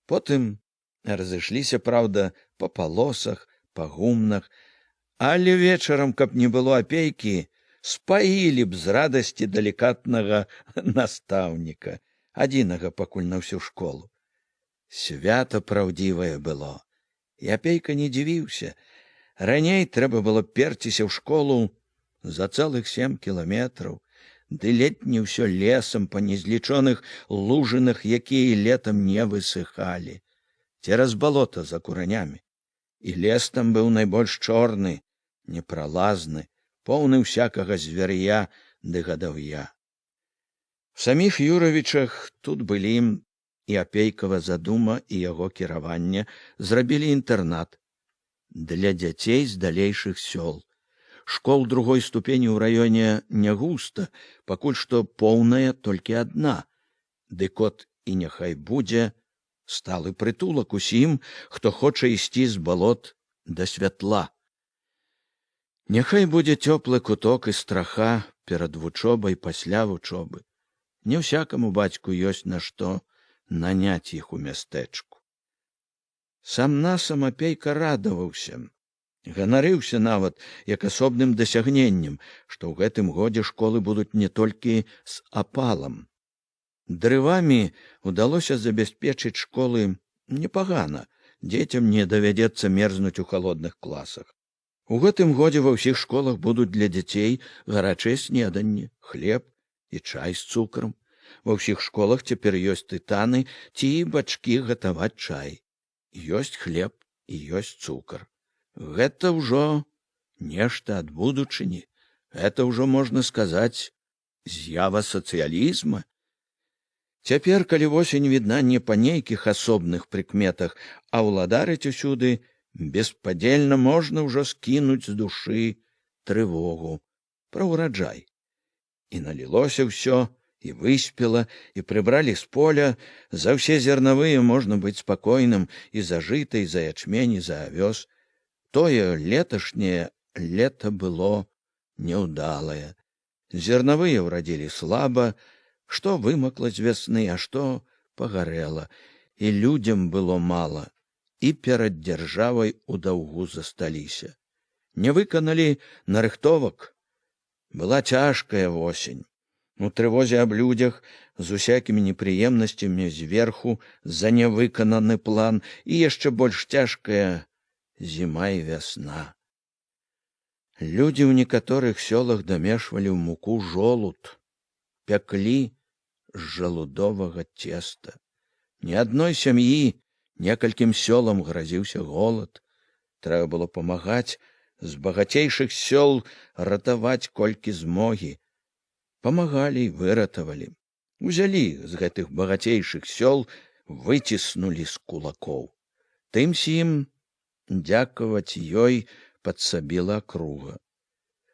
Потым разышліся, праўда, па палосах, па гумнах, але вечарам, каб не было Апейкі, спаілі б з радасці далікатнага настаўніка. Адзінага пакуль на ўсю школу. Свята праўдзівае было. І Апейка не дзівіўся. Раней трэба было перціся ў школу за цэлых 7 кіламетраў, ды ледь не ўсё лесам па незлічоных лужынах, якія летам не высыхалі, цераз балота за куранямі. І лес там быў найбольш чорны, непралазны, поўны ўсякага звер'я ды гадаўя. В саміх Юравічах тут былі і Апейкава задума, і яго кіраванне, зрабілі інтэрнат для дзяцей з далейшых сёл. Школ другой ступені ў раёне не густа, пакуль што поўная толькі адна. Дык от і няхай будзе сталы прытулак усім, хто хоча ісці з балот да святла. Няхай будзе цёплы куток і страха перад вучобай, пасля вучобы. Не ўсякаму бацьку ёсць на што наняць іх у мястэчку. Сам насам Апейка радаваўся, ганарыўся нават як асобным дасягненнем, што ў гэтым годзе школы будуць не толькі з апалам. Дрывамі удалося забяспечыць школы непагана, дзецям не давядзецца мерзнуць у халодных класах. У гэтым годзе ва ўсіх школах будуць для дзяцей гарачыя снеданні, хлеб і чай з цукрам. Ва ўсіх школах цяпер ёсць тытаны ці бачкі гатаваць чай. Ёсць хлеб і ёсць цукар. Гэта ўжо нешта ад будучыні. Это ўжо, можна сказаць, з'ява сацыялізма. Цяпер, калі восень відна не па нейкіх асобных прыкметах, а ўладарыць усюды, беспадзельна можна ўжо скінуць з душы трывогу пра ўраджай. І налілося ўсё, і выспела, і прыбралі з поля, за ўсе зернавыя можна быць спакойным і за жыта, і за ячмень, і за авёс. Тое леташняе лета было няўдалае. Зернавыя ўрадзілі слаба, што вымакла з вясны, а што пагарэла, і людзям было мала, і перад дзяржавай у даўгу засталіся. Не выканалі нарыхтовак. Была цяжкая восень. У трывозе аб людзях з усякімі непрыемнасцямі зверху за нявыкананы план і яшчэ больш цяжкая зіма і вясна. Людзі ў некаторых сёлах дамешвалі ў муку жолуд, пяклі з жалудовага цеста. Ні адной сям'і, некалькім сёлам гразіўся голад. Трэба было памагаць, з багацейшых сёл ратаваць колькі змогі. Памагалі і выратавалі. Узялі з гэтых багацейшых сёл, выціснулі з кулакоў. Тым сім дзякаваць ёй падсабіла акруга.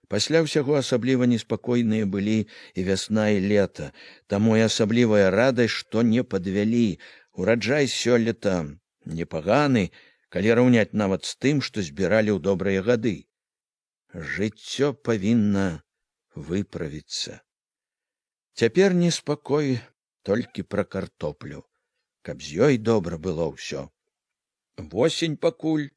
Пасля ўсяго асабліва неспакойныя былі і вясна, і лета, таму і асаблівая радасць, што не падвялі. Ураджай сёлета непаганы, калі раўняць нават з тым, што збіралі ў добрыя гады. Жыццё павінна выправіцца. Цяпер неспакой толькі пра картоплю, каб з ёй добра было ўсё. Восень пакуль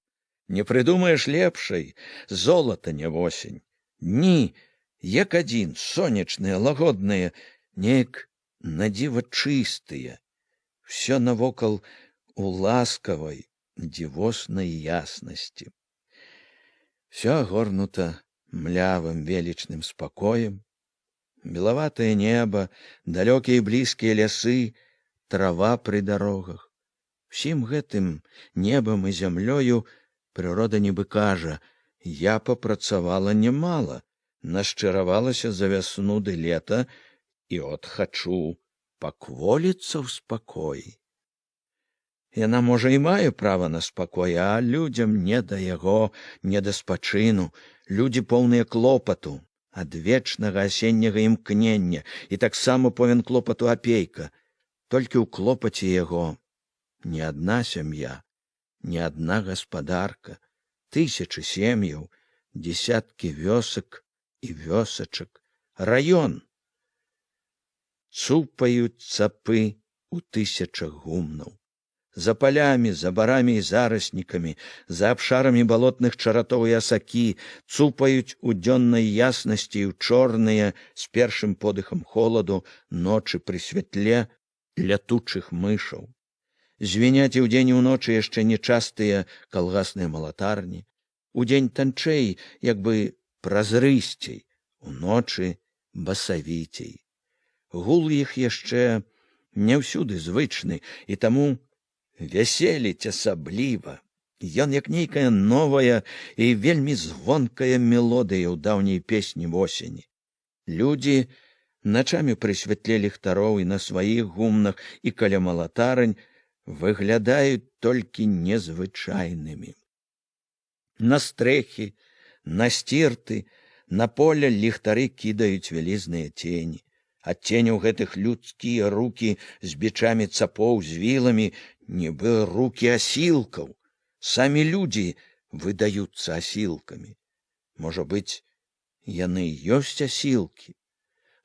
не прыдумаеш лепшай, золата не восень. Дні, як адзін, сонечныя, лагодныя, неяк надзіва чыстыя. Всё навокал у ласкавай, дзівоснай яснасці. Всё агорнута млявым велічным спакоем. Белаватае неба, далёкія і блізкія лясы, трава пры дарогах. Усім гэтым небам і зямлёю прырода нібы кажа: «Я папрацавала нямала, нашчыравалася за вясну ды лета, і от хачу пакволіцца ў спакоі». Яна, можа, і мае права на спакой, а людзям не да яго, не да спачыну, людзі поўныя клопату, ад вечнага асенняга імкнення, і таксама повен клопату Апейка. Толькі ў клопаце яго не адна сям'я, не адна гаспадарка, тысячы сем'яў, десяткі вёсак і вёсачак, раён. Цупаюць цапы у тысячах гумнаў. За палямі, за барамі і зараснікамі, за абшарамі балотных чаратоў і асакі цупаюць у дзённай яснасці і ў чорныя з першым подыхам холаду ночы пры святле. лятучых мышаў. Звіняць і ўдзень і ўночы яшчэ нечастыя калгасныя малатарні. Удзень танчэй, як бы празрысцей, уночы басавіцей. Гул іх яшчэ не ўсюды звычны і таму вяселіць асабліва. Ён як нейкая новая і вельмі звонкая мелодыя ў даўняй песні восені. Людзі начамі пры святле ліхтароў і на сваіх гумнах і каля малатарань выглядаюць толькі незвычайнымі. На стрэхі, на сцірты, на поле ліхтары кідаюць вялізныя цені. Ад ценяў гэтых людскія рукі з бичамі, цапоў, з віламі, нібы рукі асілкаў. Самі людзі выдаюцца асілкамі. Можа быць, яны ёсць асілкі.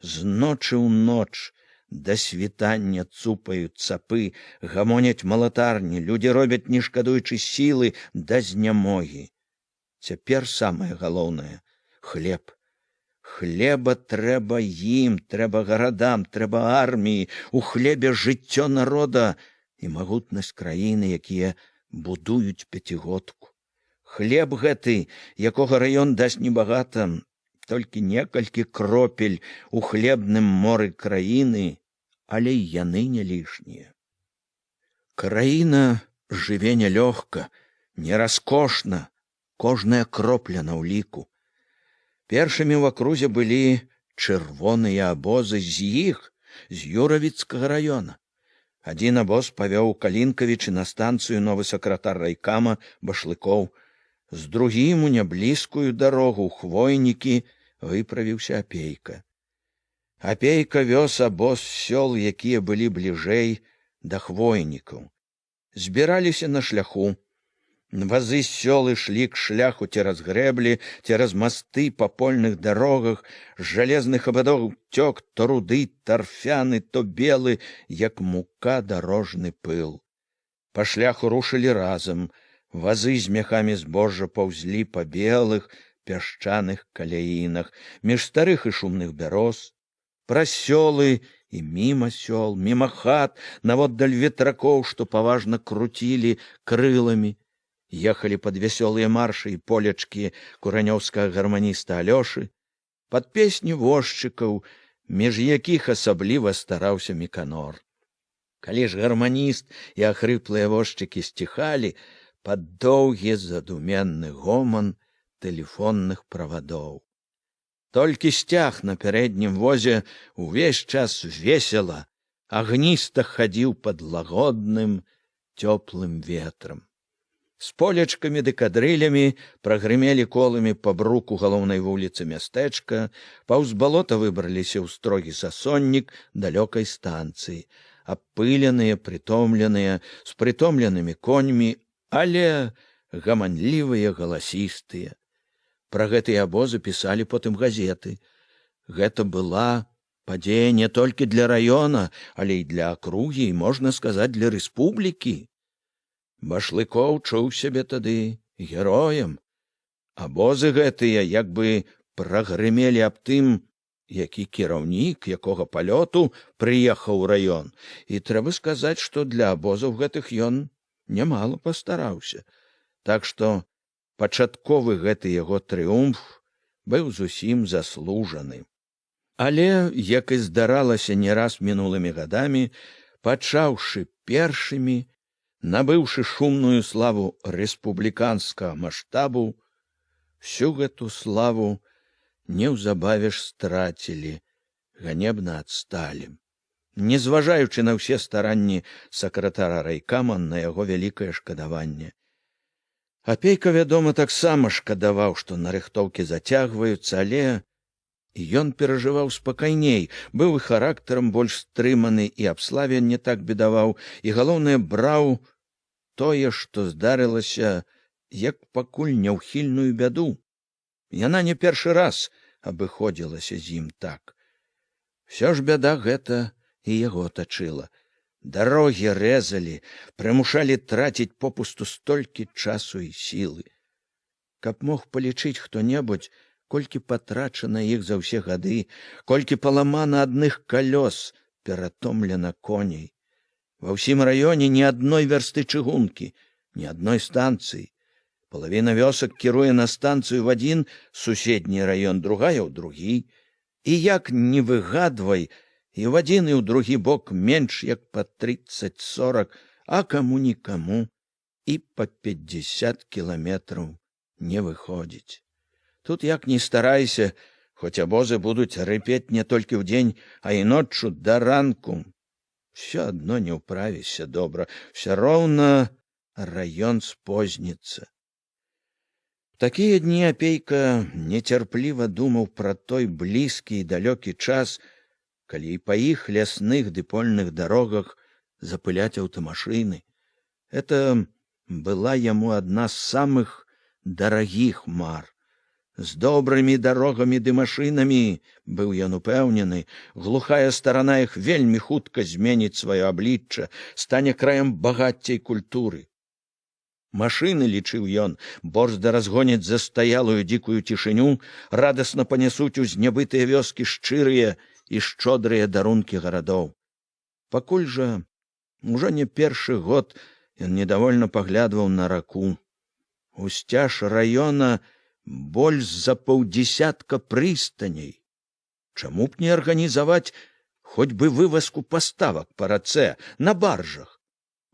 З ночы ў ноч да світання цупаюць цапы, гамоняць малатарні, людзі робяць, не шкадуючы сілы, да знямогі. Цяпер самае галоўнае — хлеб. Хлеба трэба ім, трэба гарадам, трэба арміі, у хлебе жыццё народа і магутнасць краіны, якія будуюць пяцігодку. Хлеб гэты, якога раён дасць небагата, толькі некалькі кропель у хлебным моры краіны, але і яны не лішнія. Краіна жыве нялёгка, не раскошна, кожная кропля на ўліку. Першымі ў акрузе былі чырвоныя абозы з іх, з Юравіцкага раёна. Адзін абоз павёў Калінкавічы на станцыю новы сакратар райкама Башлыкоў, з другім у няблізкую дарогу Хвойнікі выправіўся Апейка. Апейка вёз абоз сёл, якія былі бліжэй да Хвойнікаў. Збіраліся на шляху. Вазы з сёл ішлі к шляху цераз грэблі, цераз масты па польных дарогах, з жалезных абадоў цёк то руды тарфяны, то белы, як мука, дарожны пыл. Па шляху рушылі разам. Вазы з мяхамі збожжа паўзлі па белых пясчаных каляінах, між старых і шумных бяроз, праз сёлы і міма сёл, міма хат, наводдаль ветракоў, што паважна круцілі крыламі. Ехалі пад вясёлыя маршы і полечкі куранёўскага гарманіста Алёшы, пад песні возчыкаў, між якіх асабліва стараўся Міканор. Калі ж гарманіст і ахрыплыя возчыкі сціхалі, пад доўгі задуменны гоман тэлефонных правадоў. Толькі сцяг на пярэднім возе увесь час весела, агніста хадзіў пад лагодным цёплым ветрам. З полечкамі ды кадрылямі прагрымелі коламі па бруку галоўнай вуліцы мястэчка, паўз балота выбраліся ў строгі сасоннік далёкай станцыі, апыленыя, прытомленыя, з прытомленымі коньмі, але гаманлівыя, галасістыя. Пра гэтыя абозы пісалі потым газеты. Гэта была падзея не толькі для раёна, але і для акругі, і, можна сказаць, для рэспублікі. Башлыкоў чуў сябе тады героем. Абозы гэтыя як бы прагрымелі аб тым, які кіраўнік, якога палёту прыехаў у раён. І трэба сказаць, што для абозаў гэтых ён нямала пастараўся. Так што пачатковы гэты яго трыумф быў зусім заслужаны. Але, як і здаралася не раз мінулымі гадамі, пачаўшы першымі, набыўшы шумную славу рэспубліканскага маштабу, всю гэту славу неўзабаве ж страцілі, ганебна адсталі. Незважаючы на ўсе старанні сакратара райкама, на яго вялікае шкадаванне. Апейка, вядома, таксама шкадаваў, што нарыхтоўкі зацягваюцца, але ён перажываў спакайней, быў і характарам больш стрыманы, і аб славе не так бедаваў, і, галоўнае, браў тое, што здарылася, як пакуль няўхільную бяду. Яна не першы раз абыходзілася з ім так. Всё ж бяда гэта і яго тачыла. Дарогі рэзалі, прымушалі траціць попусту столькі часу і сілы. Каб мог палічыць хто-небудзь, колькі патрачана іх за ўсе гады, колькі паламана адных калёс, ператомлена коней. Ва ўсім раёне ні адной вярсты чыгункі, ні адной станцыі. Палавіна вёсак кіруе на станцыю в адзін суседні раён, другая ў другі. І як не выгадвай, і в адзін і ў другі бок менш як па 30-40, а каму нікаму і па 50 кіламетраў не выходзіць. Тут як ні старайся, хоць абозы будуць рыпець не толькі ўдзень, а і ноччу да ранку. Всё адно не ўправішся добра, всё роўна раён спозніцца. Такія дні Апейка нецярпліва думаў пра той блізкі і далёкі час, калі і па іх лясных ды польных дарогах запыляць аўтамашыны. Это была яму адна з самых дарагіх мар. З добрымі дарогамі ды машынамі, быў ён упэўнены, глухая старана іх вельмі хутка зменіць сваё аблічча, стане краем багацця і культуры. Машыны, лічыў ён, борзда разгоняць застаялую дзікую цішыню, радасна панясуць у знябытыя вёскі шчырыя і шчодрыя дарункі гарадоў. Пакуль жа ужо не першы год ён недовольна паглядваў на раку. Усцяж раёна больш за паўдзесятка прыстаней. Чаму б не арганізаваць хоць бы вывазку паставак па рацэ на баржах?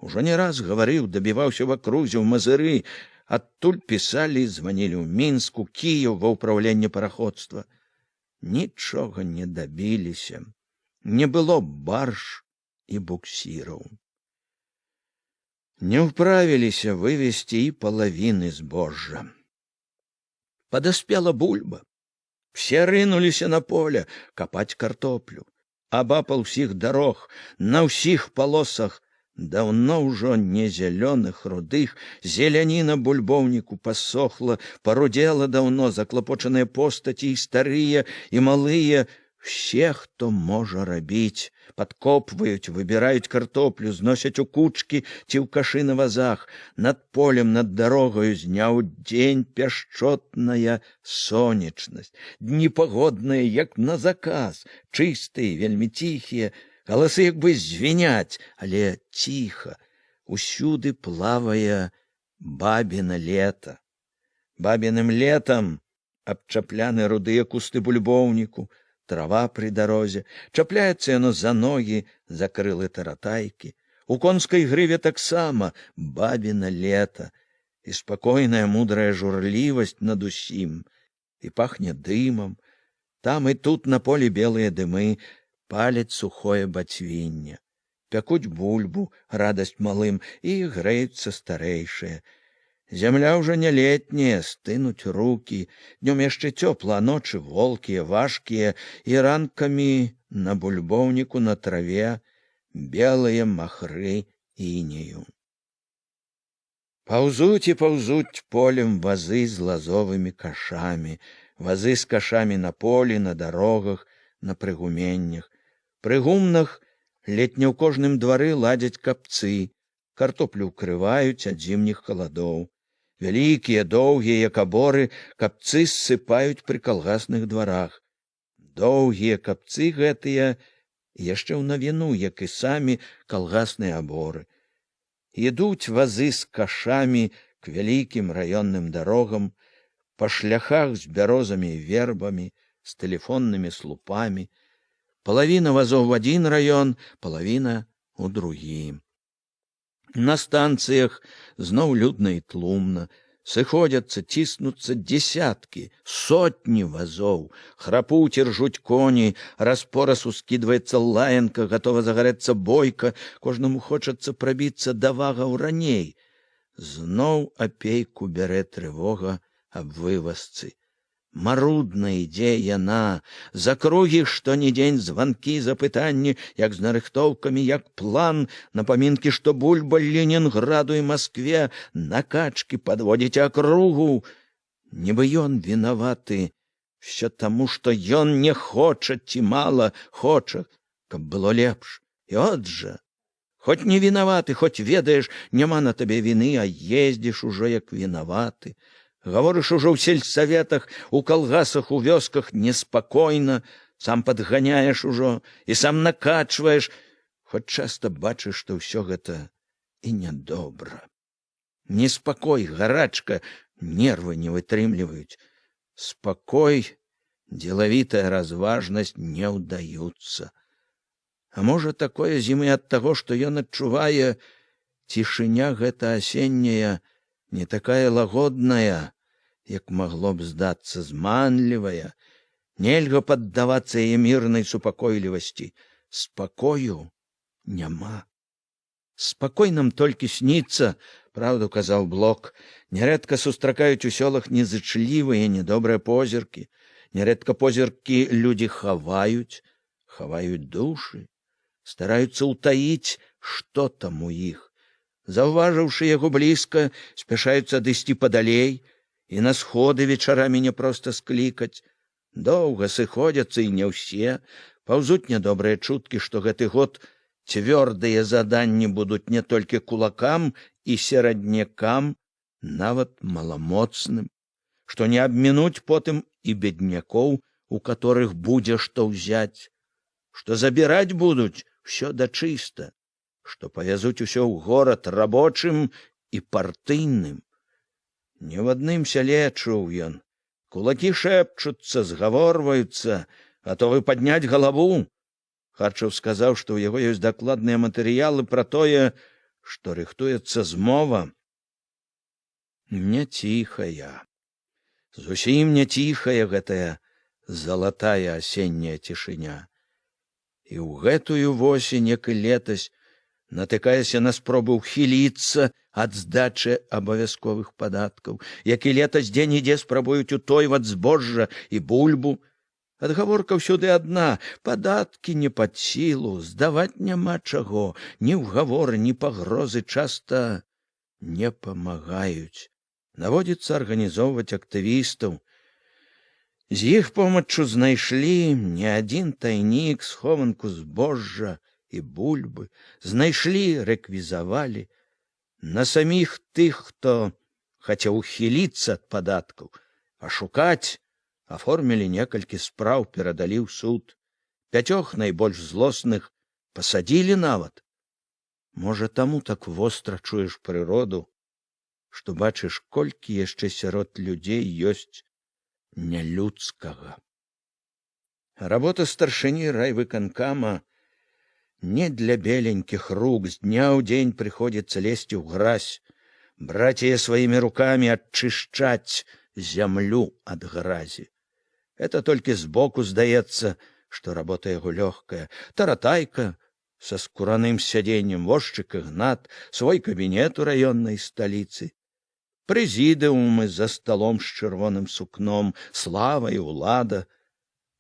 Ужо не раз гаварыў, дабіваўся в акрузе, ў Мазыры, адтуль пісалі, званілі ў Мінску, Кіеў, ва ўпраўленне параходства. Нічога не дабіліся. Не было барж і буксіраў. Не ўправіліся вывесці і палавіны збожжа. Падаспела бульба. Все рынуліся на поле капаць картоплю. Абапал усіх дарог, на ўсіх палосах даўно ўжо не зялёных, рудых, зеляніна бульбоўніку пасохла, парудзела даўно, заклапочаныя постаці і старыя, і малыя, все, хто можа рабіць, падкопваюць, выбіраюць картоплю, зносяць у кучкі ці ў кашы на вазах. Над полем, над дарогаю з дня ў дзень пяшчотная сонечнасць. Дні пагодныя, як на заказ, чыстыя, вельмі ціхія, галасы як бы звіняць, але ціха. Усюды плавае бабіна лета. Бабіным летам абчапляны рудыя кусты бульбоўніку, трава пры дарозе, чапляецца яно за ногі, за крылы таратайкі. У конскай грыве таксама бабіна лета і спакойная мудрая журлівасць над усім, і пахне дымам. Там і тут на полі белыя дымы, паляць сухое бацвінне. Пякуць бульбу, радасць малым, і грэюцца старэйшыя. Зямля ўжо не летняя, стынуць рукі, днём яшчэ цёпла, а ночы волкія, важкія, і ранкамі на бульбоўніку на траве белыя махры інею. Паўзуць і паўзуць полем вазы з лазовымі кашамі, вазы з кашамі на полі, на дарогах, на прыгуменнях. Пры гумнах ледь не ў кожным двары ладзяць капцы, картоплю ўкрываюць ад зімніх халадоў. Вялікія, доўгія, як аборы, капцы ссыпаюць пры калгасных дварах. Доўгія капцы гэтыя яшчэ ў навіну, як і самі калгасныя аборы. Ідуць вазы з кашамі к вялікім раённым дарогам, па шляхах з бярозамі і вербамі, з тэлефоннымі слупамі. Палавіна вазоў в адзін раён, палавіна ў другі. На станцыях зноў людна і тлумна, сыходзяцца, ціснуцца дзесяткі, сотні вазоў, храпуць і ржуць коні, раз-пораз ускідваецца лаянка, гатова загарэцца бойка, кожнаму хочацца прабіцца да вагаў раней. Зноў Апейку бярэ трывога аб вывазцы. Марудна ідзе яна, з акругі што ні дзень званкі, запытанні, як з нарыхтоўкамі, як план, напамінкі, што бульба Ленінграду і Маскве, накачкі падводзіць акругу. Нібы ён вінаваты, всё таму, што ён не хоча ці мала хоча, каб было лепш. І от жа, хоць не вінаваты, хоць ведаеш, няма на табе віны, а ездзіш ужо як вінаваты. Гаворыш ужо ў сельсаветах, у калгасах, у вёсках неспакойна, сам падганяеш ужо і сам накачваеш, Хоць часта бачыш, што ўсё гэта і нядобра. Неспакой, гарачка, нервы не вытрымліваюць. Спакой, дзелавітая разважнасць не ўдаюцца. А можа, такое з ім і ад таго, што ён адчувае, цішыня гэта асенняя не такая лагодная, як магло б здацца, зманлівая. Нельга паддавацца яе мірнай супакойлівасці. Спакою няма. Спакой нам толькі сніцца, праўду казаў Блок. Нярэдка сустракаюць у сёлах незычлівыя, недобрыя позіркі. Нярэдка позіркі людзі хаваюць, хаваюць душы, стараюцца ўтаіць, што там у іх. Заўважыўшы яго блізка, спяшаюцца адысці падалей і на сходы вечарамі не проста склікаць. Доўга сыходзяцца, і не ўсе, паўзуць нядобрыя чуткі, што гэты год цвёрдыя заданні будуць не толькі кулакам і сераднякам, нават маламоцным, што не абмінуць потым і беднякоў, у которых будзе што ўзяць, што забіраць будуць всё дачыста, што павязуць усё ў горад рабочым і партыйным. Не в адным сяле чуў ён. Кулакі шэпчуцца, згаворваюцца, гатовы падняць галаву. Харчаў сказаў, што ў яго ёсць дакладныя матэрыялы пра тое, што рыхтуецца змова. Не ціхая, зусім не ціхая гэтая залатая асенняя цішыня. І ў гэтую восень, як і летась, натыкаешся на спробу ўхіліцца ад здачы абавязковых падаткаў, як і летась, дзе-нідзе спрабуюць утойваць збожжа і бульбу. Адгаворка ўсюды адна: падаткі не пад сілу, здаваць няма чаго, ні ўгаворы, ні пагрозы часта не памагаюць. Наводзіцца арганізоўваць актывістаў. З іх помаччу знайшлі не адзін тайнік, схованку збожжа і бульбы, знайшлі, рэквізавалі. На саміх тых, хто хацеў ухіліцца ад падаткаў, а шукаць, аформілі некалькі спраў, перадалі ў суд. Пяцёх найбольш злосных пасадзілі нават. Можа, таму так востра чуеш прыроду, што бачыш, колькі яшчэ сярод людзей ёсць нялюдскага. Работа старшыні райвыканкама не для беленькіх рук, з дня ў дзень прыходзіцца лезці ў гразь, браць яе сваімі рукамі, адчышчаць зямлю ад гразі. Это толькі збоку здаецца, што работа яго лёгкая. Таратайка са скураным сядзеннем, возчык Ігнат, свой кабінет у раённай сталіцы. Прэзідыумы за сталом з чырвоным сукном, слава і ўлада.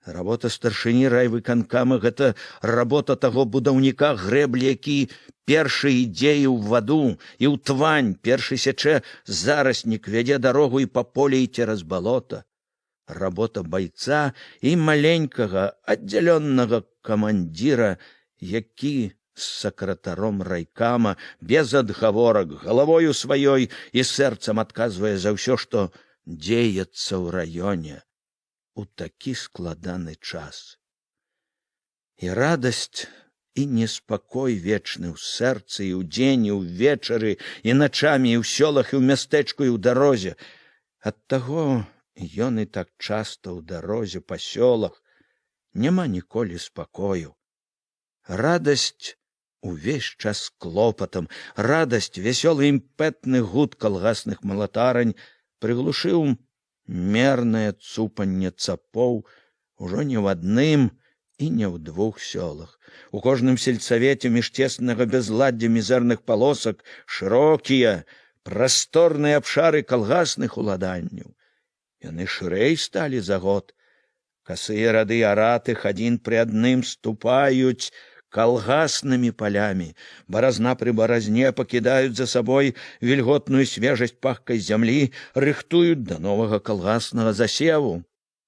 Работа старшыні райвыканкама — гэта работа таго будаўніка грэблі, які першы ідзе і ў ваду, і ў твань, першы сячэ зараснік, вядзе дарогу і па полі, і цераз балота. Работа байца і маленькага аддзяленага камандзіра, які з сакратаром райкама без адгаворак галавою сваёй і сэрцам адказвае за ўсё, што дзеецца ў раёне у такі складаны час. І радасць, і неспакой вечны ў сэрцы і ў дзень, і ўвечары, і начамі, і ў сёлах, і ў мястэчку, і ў дарозе. Ад таго ён і так часта ў дарозе па сёлах, няма ніколі спакою. Радасць увесь час клопатам, радасць, вясёлы імпэтны гуд калгасных малатарань прыглушыў мернае цупанне цапоў ужо не ў адным і не ў двух сёлах. У кожным сельсавеце між цеснага безладдзя мізэрных палосак шырокія, прасторныя абшары калгасных уладанняў. Яны шырэй сталі за год. Касыя рады аратых адзін пры адным ступаюць калгаснымі палямі. Баразна пры баразне пакідаюць за сабой вільготную свежасць пахкай зямлі, рыхтуюць да новага калгаснага засеву.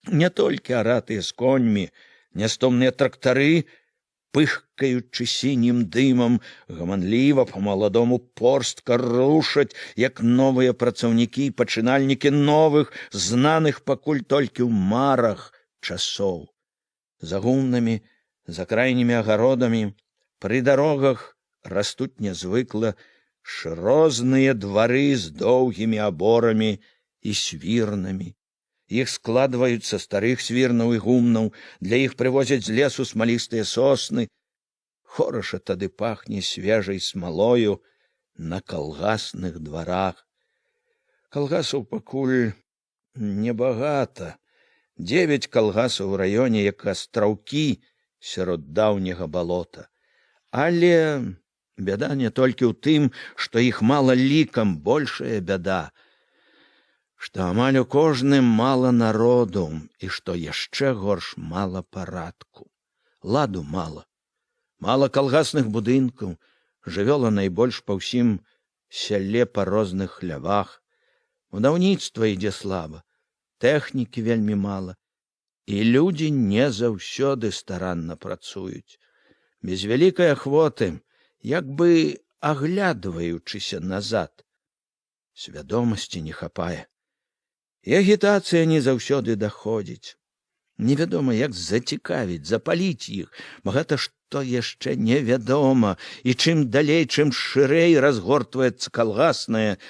Не толькі аратыя з коньмі, нястомныя трактары, пыхкаючы сінім дымам, гаманліва, па-маладому порстка рушаць, як новыя працаўнікі, пачынальнікі новых, знаных пакуль толькі ў марах часоў. За гумнамі, за крайнімі агародамі Пры дарогах растуць нязвыкла шрозныя двары з доўгімі аборамі і свірнамі. Іх складваюць са старых свірнаў і гумнаў, для іх прывозяць з лесу смалістыя сосны. Хораша тады пахне свежай смалою на калгасных дварах. Калгасаў пакуль небагата. 9 калгасаў у раёне, як астраўкі сярод даўняга балота. Але бяда не толькі ў тым, што іх мала лікам, большая бяда, што амаль у кожным мала народу і што яшчэ горш, мала парадку. Ладу мала. Мала калгасных будынкаў, жывёла найбольш па ўсім сяле па розных хлявах. Будаўніцтва ідзе слаба, тэхнікі вельмі мала, і людзі не заўсёды старанна працуюць. Без вялікай ахвоты, як бы аглядваючыся назад. Свядомасці не хапае. І агітацыя не заўсёды даходзіць. Невядома, як зацікавіць, запаліць іх. Багата што яшчэ невядома, і чым далей, чым шырэй разгортваецца калгасная,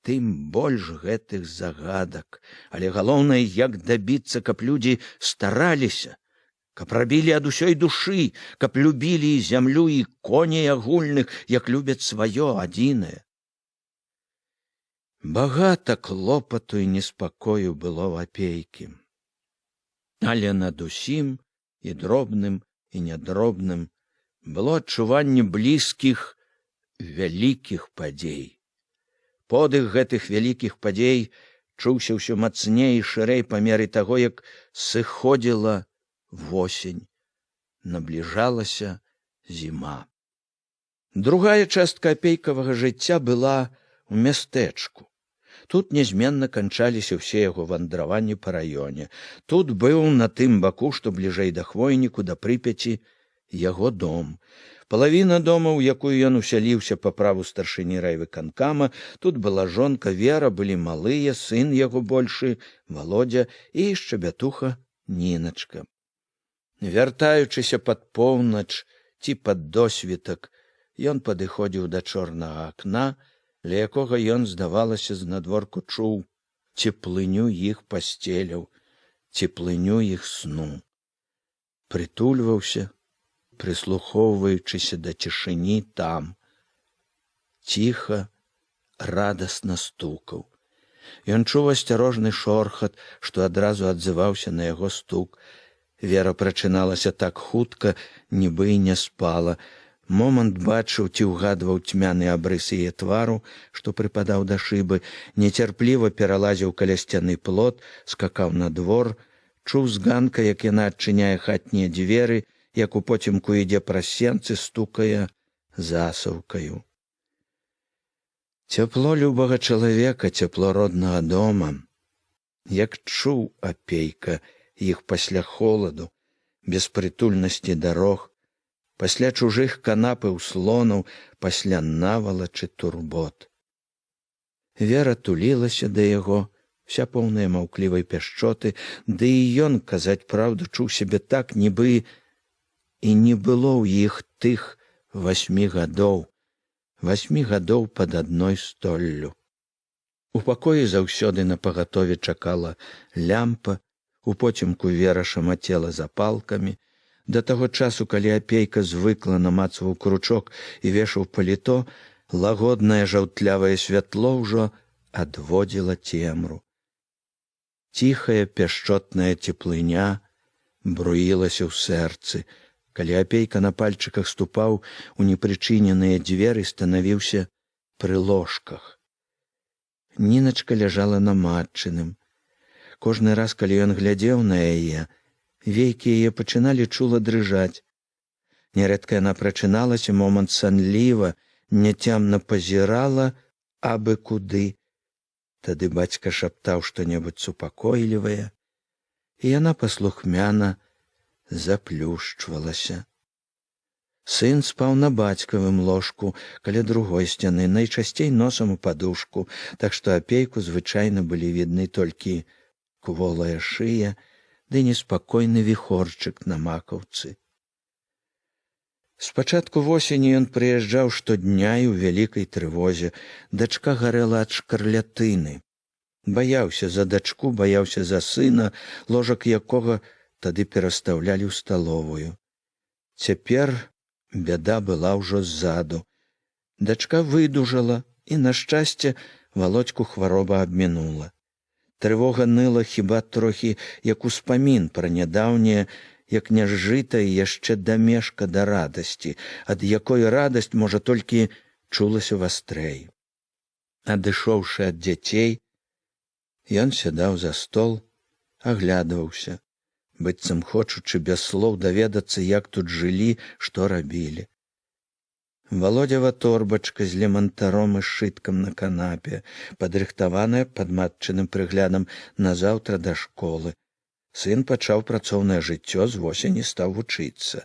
тым больш гэтых загадак. Але галоўнае, як дабіцца, каб людзі стараліся, каб рабілі ад усёй душы, каб любілі і зямлю, і коней агульных, як любяць сваё адзінае. Багата клопату і неспакою было в Апейкі. Але над усім, і дробным, і нядробным, было адчуванне блізкіх вялікіх падзей. Подых гэтых вялікіх падзей чуўся ўсё мацней і шырэй па меры таго, як сыходзіла восень, набліжалася зіма. Другая частка апейкавага жыцця была ў мястэчку. Тут нязменна канчаліся ўсе яго вандраванні па раёне. Тут быў на тым баку, што бліжэй да хвойніку, да Прыпяці, яго дом. Палавіна дома, у якую ён усяліўся па праву старшыні райвыканкама, тут была жонка Вера, былі малыя, сын яго большы, Володя, і шчабятуха Ніначка. Вяртаючыся пад поўнач ці пад досвітак, ён падыходзіў да чорнага акна, ля якога ён, здавалася, знадворку чуў цеплыню іх пасцеляў, цеплыню іх сну. Прытульваўся, прыслухоўваючыся да цішыні там. Ціха, радасна стукаў. Ён чуў асцярожны шорхат, што адразу адзываўся на яго стук. Вера прачыналася так хутка, нібы і не спала. Момант бачыў ці ўгадваў цьмяны абрыс яе твару, што прыпадаў да шыбы, нецярпліва пералазіў каля сцяны плот, скакаў на двор, чуў з ганка, як яна адчыняе хатнія дзверы, як упоцемку ідзе праз сенцы, стукае засаўкаю. Цяпло любага чалавека, цяпло роднага дома. Як чуў Апейка іх пасля холаду, беспрытульнасці дарог, пасля чужых канап і ўслонаў, пасля навалачы турбот. Вера тулілася да яго, вся поўная маўклівай пяшчоты, ды і ён, казаць праўду, чуў сябе так, нібы і не было ў іх тых 8 гадоў, 8 гадоў пад адной столлю. У пакоі заўсёды напагатове чакала лямпа, упоцемку Вера шамацела запалкамі. Да таго часу, калі Апейка звыкла намацваў кручок і вешаў паліто, лагоднае жаўтлявае святло ўжо адводзіла цемру. Ціхая пяшчотная цеплыня бруілася ў сэрцы, калі Апейка на пальчыках ступаў у непрычыненыя дзверы, станавіўся пры ложках. Ніначка ляжала на матчыным. Кожны раз, калі ён глядзеў на яе, вейкі яе пачыналі чула дрыжаць. Нярэдка яна прачыналася момант санліва, няцямна пазірала абы куды. Тады бацька шаптаў што-небудзь супакойлівае, і яна паслухмяна заплюшчвалася. Сын спаў на бацькавым ложку каля другой сцяны, найчасцей носам у падушку, так што Апейку звычайна былі відны толькі кволая шыя ды неспакойны віхорчык на макаўцы. Спачатку восені ён прыязджаў штодня і ў вялікай трывозе. Дачка гарэла ад шкарлятыны. Баяўся за дачку, баяўся за сына, ложак якога тады перастаўлялі ў сталовую. Цяпер бяда была ўжо ззаду. Дачка выдужала, і, на шчасце, Валодзьку хвароба абмінула. Трывога ныла хіба трохі, як успамін пра нядаўняе, як няжытая яшчэ дамешка да радасці, ад якой радасць, можа, толькі чулася вастрэй. Адышоўшы ад дзяцей, ён сядаў за стол, аглядваўся, быццам хочучы без слоў даведацца, як тут жылі, што рабілі. Валодзева торбачка з лемантаром і сшыткам на канапе, падрыхтаваная пад матчыным прыглядам назаўтра да школы. Сын пачаў працоўнае жыццё, з восені стаў вучыцца.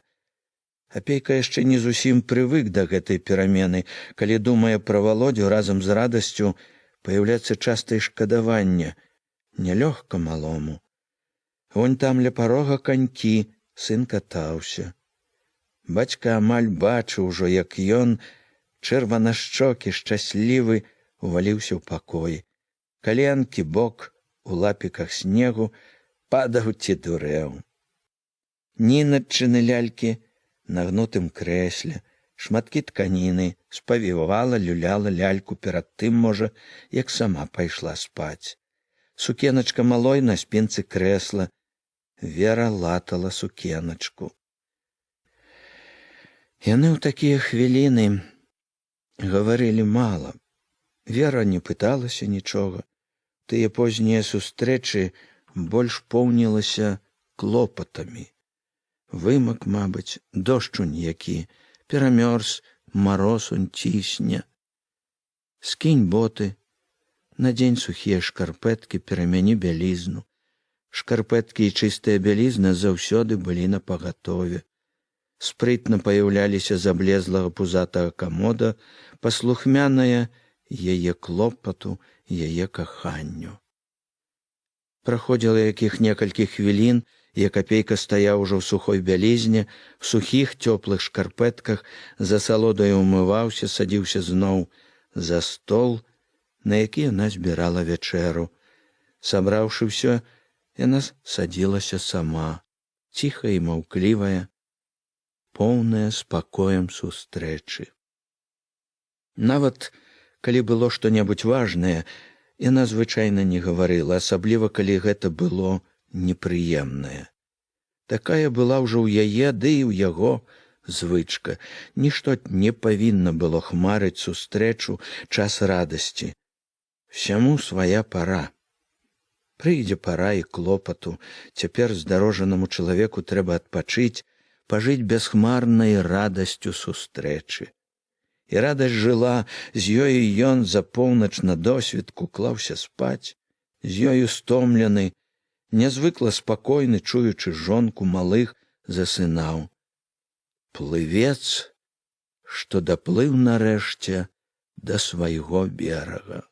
Апейка яшчэ не зусім прывык да гэтай перамены, калі думае пра Валодзю, разам з радасцю паяўляецца часта і шкадаванне, нялёгка малому. Вунь там ля парога канькі, сын катаўся. Бацька амаль бачыў ужо, як ён, чырванашчокі, шчаслівы, уваліўся ў пакой. Каленкі, бок, у лапіках снегу, падаў ці дурэў. Ніначчыны лялькі на гнутым крэсле, шматкі тканіны, спавівала, люляла ляльку перад тым, можа, як сама пайшла спаць. Сукеначка малой на спінцы крэсла. Вера латала сукеначку. Яны ў такія хвіліны гаварылі мала. Вера не пыталася нічога. Тыя познія сустрэчы больш поўнілася клопатамі. Вымак, мабыць, дождж унь які, перамёрз, мароз унь цісне. Скінь боты, надзень сухія шкарпэткі, перамяні бялізну. Шкарпэткі і чыстая бялізна заўсёды былі напагатове. Спрытна паяўляліся з аблезлага пузатага камода, паслухмяная яе клопату, яе каханню. Праходзіла якіх некалькі хвілін, як Апейка стаяў ужо ў сухой бялізне, в сухіх цёплых шкарпэтках, з асалодаю умываўся, садзіўся зноў за стол, на які яна збірала вячэру. Сабраўшы ўсё, яна садзілася сама, ціхая і маўклівая, поўная спакоем сустрэчы. Нават калі было што-небудзь важнае, яна звычайна не гаварыла, асабліва калі гэта было непрыемнае. Такая была ўжо ў яе, ды і ў яго звычка. Нішто не павінна было хмарыць сустрэчу, час радасці. Всяму свая пара. Прыйдзе пара і клопату. Цяпер здарожанаму чалавеку трэба адпачыць, пажыць бясхмарнай радасцю сустрэчы. І радасць жыла, з ёю ён за поўнач на досвітку клаўся спаць, з ёю стомлены, нязвыкла спакойны, чуючы жонку, малых, засынаў. Плывец, што даплыў нарэшце да свайго берага.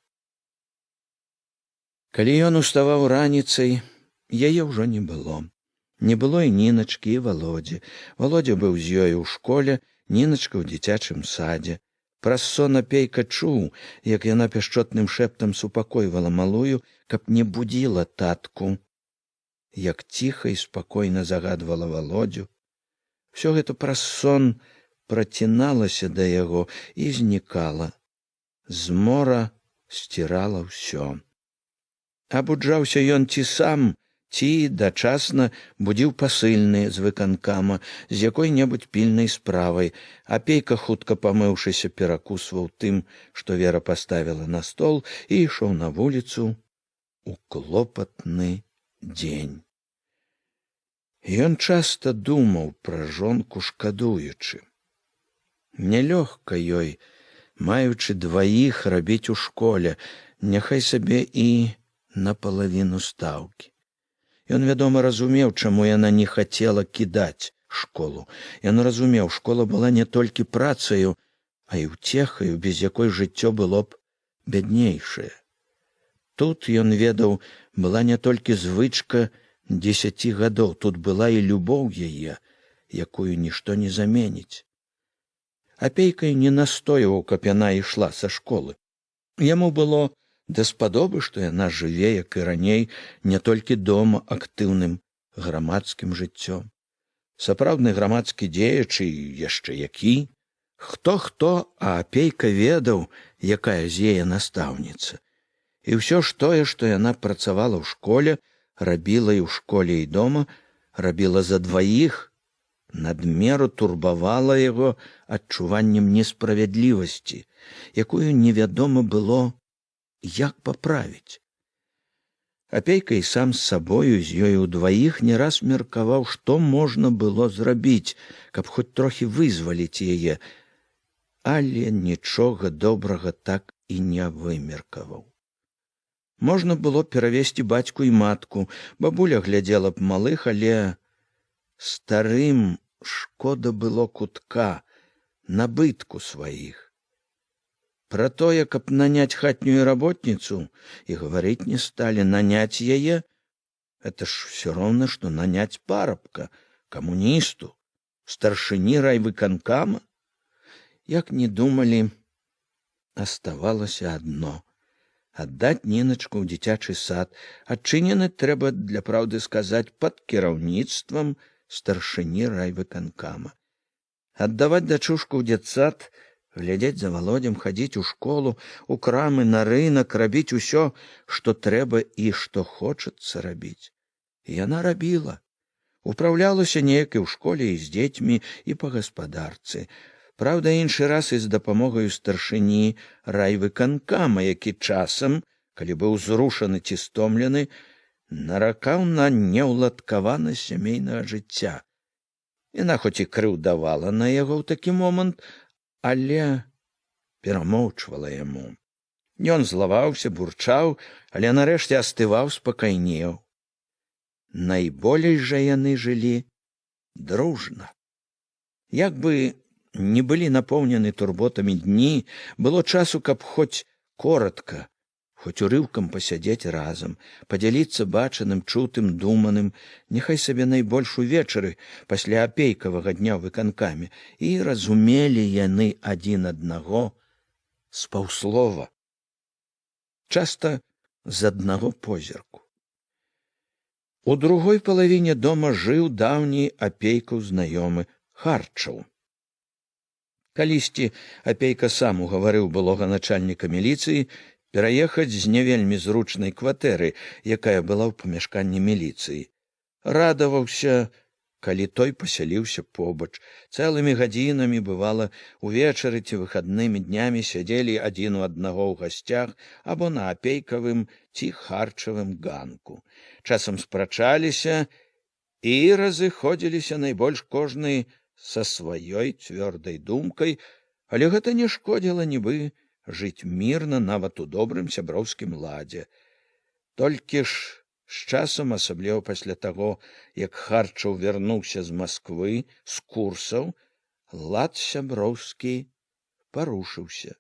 Калі ён уставаў раніцай, яе ўжо не было. Не было і Ніначкі, і Валодзі. Валодзя быў з ёю ў школе, Ніначка ў дзіцячым садзе. Праз сон Апейка чуў, як яна пяшчотным шэптам супакойвала малую, каб не будзіла татку, як ціха і спакойна загадвала Валодзю. Всё гэта праз сон праціналася да яго і знікала. Змора сцірала ўсё. Абуджаўся ён ці сам, ці дачасна будзіў пасыльны з выканкама, з якой-небудзь пільнай справай. Апейка, хутка памыўшыся, перакусваў тым, што Вера паставіла на стол, і ішоў на вуліцу у клопатны дзень. Ён часта думаў пра жонку, шкадуючы. Нялёгка ёй, маючы дваіх, рабіць у школе, няхай сабе і на палавіну стаўкі. Ён, вядома, разумеў, чаму яна не хацела кідаць школу. Ён разумеў, школа была не толькі працаю, а і ўцехаю, без якой жыццё было б бяднейшае. Тут, ён ведаў, была не толькі звычка 10 гадоў, тут была і любоў яе, якую нішто не заменіць. Апейка і не настойваў, каб яна ішла са школы. Яму было даспадобы, што яна жыве, як і раней, не толькі дома актыўным грамадскім жыццём. Сапраўдны грамадскі дзеяч і яшчэ які. Хто хто, а Апейка ведаў, якая з яе настаўніца. І ўсё ж тое, што яна працавала ў школе, рабіла і ў школе і дома, рабіла за дваіх, надмеру турбавала яго адчуваннем несправядлівасці, якую невядома было, як паправіць. Апейка і сам з сабою, з ёю ўдваіх не раз меркаваў, што можна было зрабіць, каб хоць трохі вызваліць яе, але нічога добрага так і не вымеркаваў. Можна было перавесці бацьку і матку, бабуля глядзела б малых, але старым шкода было кутка, набытку сваіх. Пра тое, каб наняць хатнюю работніцу, і гаварыць не сталі. Наняць яе — это ж все роўна, што наняць парабка, камуністу, старшыні райвыканкама. Як не думалі, аставалася адно — аддаць Ніначку ў дзіцячы сад, адчынены, трэба для праўды сказаць, пад кіраўніцтвам старшыні райвыканкама. Аддаваць дачушку ў дзетсад, глядзець за Валодзем, хадзіць у школу, у крамы, на рынак, рабіць усё, што трэба і што хочацца рабіць. І яна рабіла. Упраўлялася неяк і ў школе, і з дзецьмі, і па гаспадарцы. Праўда, іншы раз і з дапамогаю старшыні райвыканкама, які часам, калі быў зрушаны ці стомлены, наракаў на неўладкаванасць сямейнага жыцця. Яна хоць і крыўдавала на яго ў такі момант, але перамоўчвала яму. Ён злаваўся, бурчаў, але нарэшце астываў, спакайнеў. Найболей жа яны жылі дружна. Як бы не былі напоўнены турботамі дні, было часу, каб хоць коротка, хоць урыўкам пасядзець разам, падзяліцца бачаным, чутым, думаным, няхай сабе найбольш увечары пасля апейкавага дня ў выканкаме, і разумелі яны адзін аднаго з паўслова, часта з аднаго позірку. У другой палавіне дома жыў даўні Апейкаў знаёмы Харчаў. Калісьці Апейка сам угаварыў былога начальніка міліцыі пераехаць з не вельмі зручнай кватэры, якая была ў памяшканні міліцыі. Радаваўся, калі той пасяліўся побач. Цэлымі гадзінамі, бывала, увечары ці выхаднымі днямі сядзелі адзін у аднаго ў гасцях або на апейкавым ці харчавым ганку. Часам спрачаліся і разыходзіліся найбольш кожны са сваёй цвёрдай думкай, але гэта не шкодзіла нібы жыць мірна нават у добрым сяброўскім ладзе. Толькі ж з часам, асабліва пасля таго, як Харчаў вярнуўся з Масквы, з курсаў, лад сяброўскі парушыўся.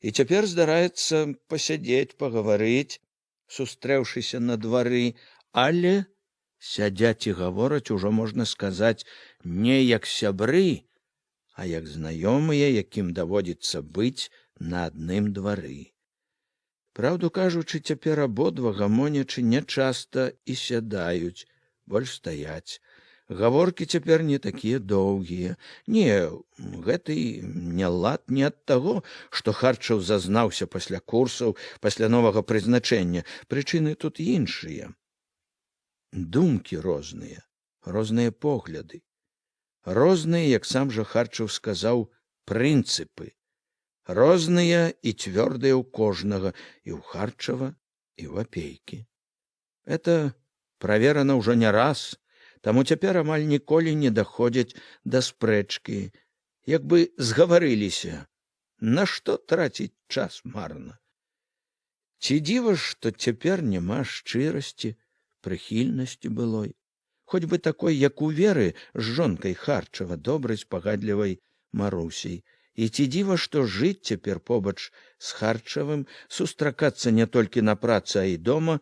І цяпер здараецца пасядзець, пагаварыць, сустрэўшыся на двары, але сядзяць і гавораць ужо, можна сказаць, не як сябры, а як знаёмыя, якім даводзіцца быць на адным двары. Праўду кажучы, цяпер абодва гамонячы нячаста і сядаюць, больш стаяць. Гаворкі цяпер не такія доўгія. Не, гэты нялад не ад таго, што Харчаў зазнаўся пасля курсаў, пасля новага прызначэння. Прычыны тут іншыя. Думкі розныя, розныя погляды. Розныя, як сам жа Харчаў сказаў, прынцыпы. Розныя і цвёрдыя ў кожнага, і ў Харчава, і ў Апейкі. Это праверана ўжо не раз, таму цяпер амаль ніколі не даходзяць да спрэчкі, як бы згаварыліся, нашто траціць час марна. Ці дзіва, што цяпер няма шчырасці, прыхільнасці былой, хоць бы такой, як у Веры з жонкай Харчава, добрай, спагадлівай Марусей. І ці дзіва, што жыць цяпер побач з Харчавым, сустракацца не толькі на працы, а і дома,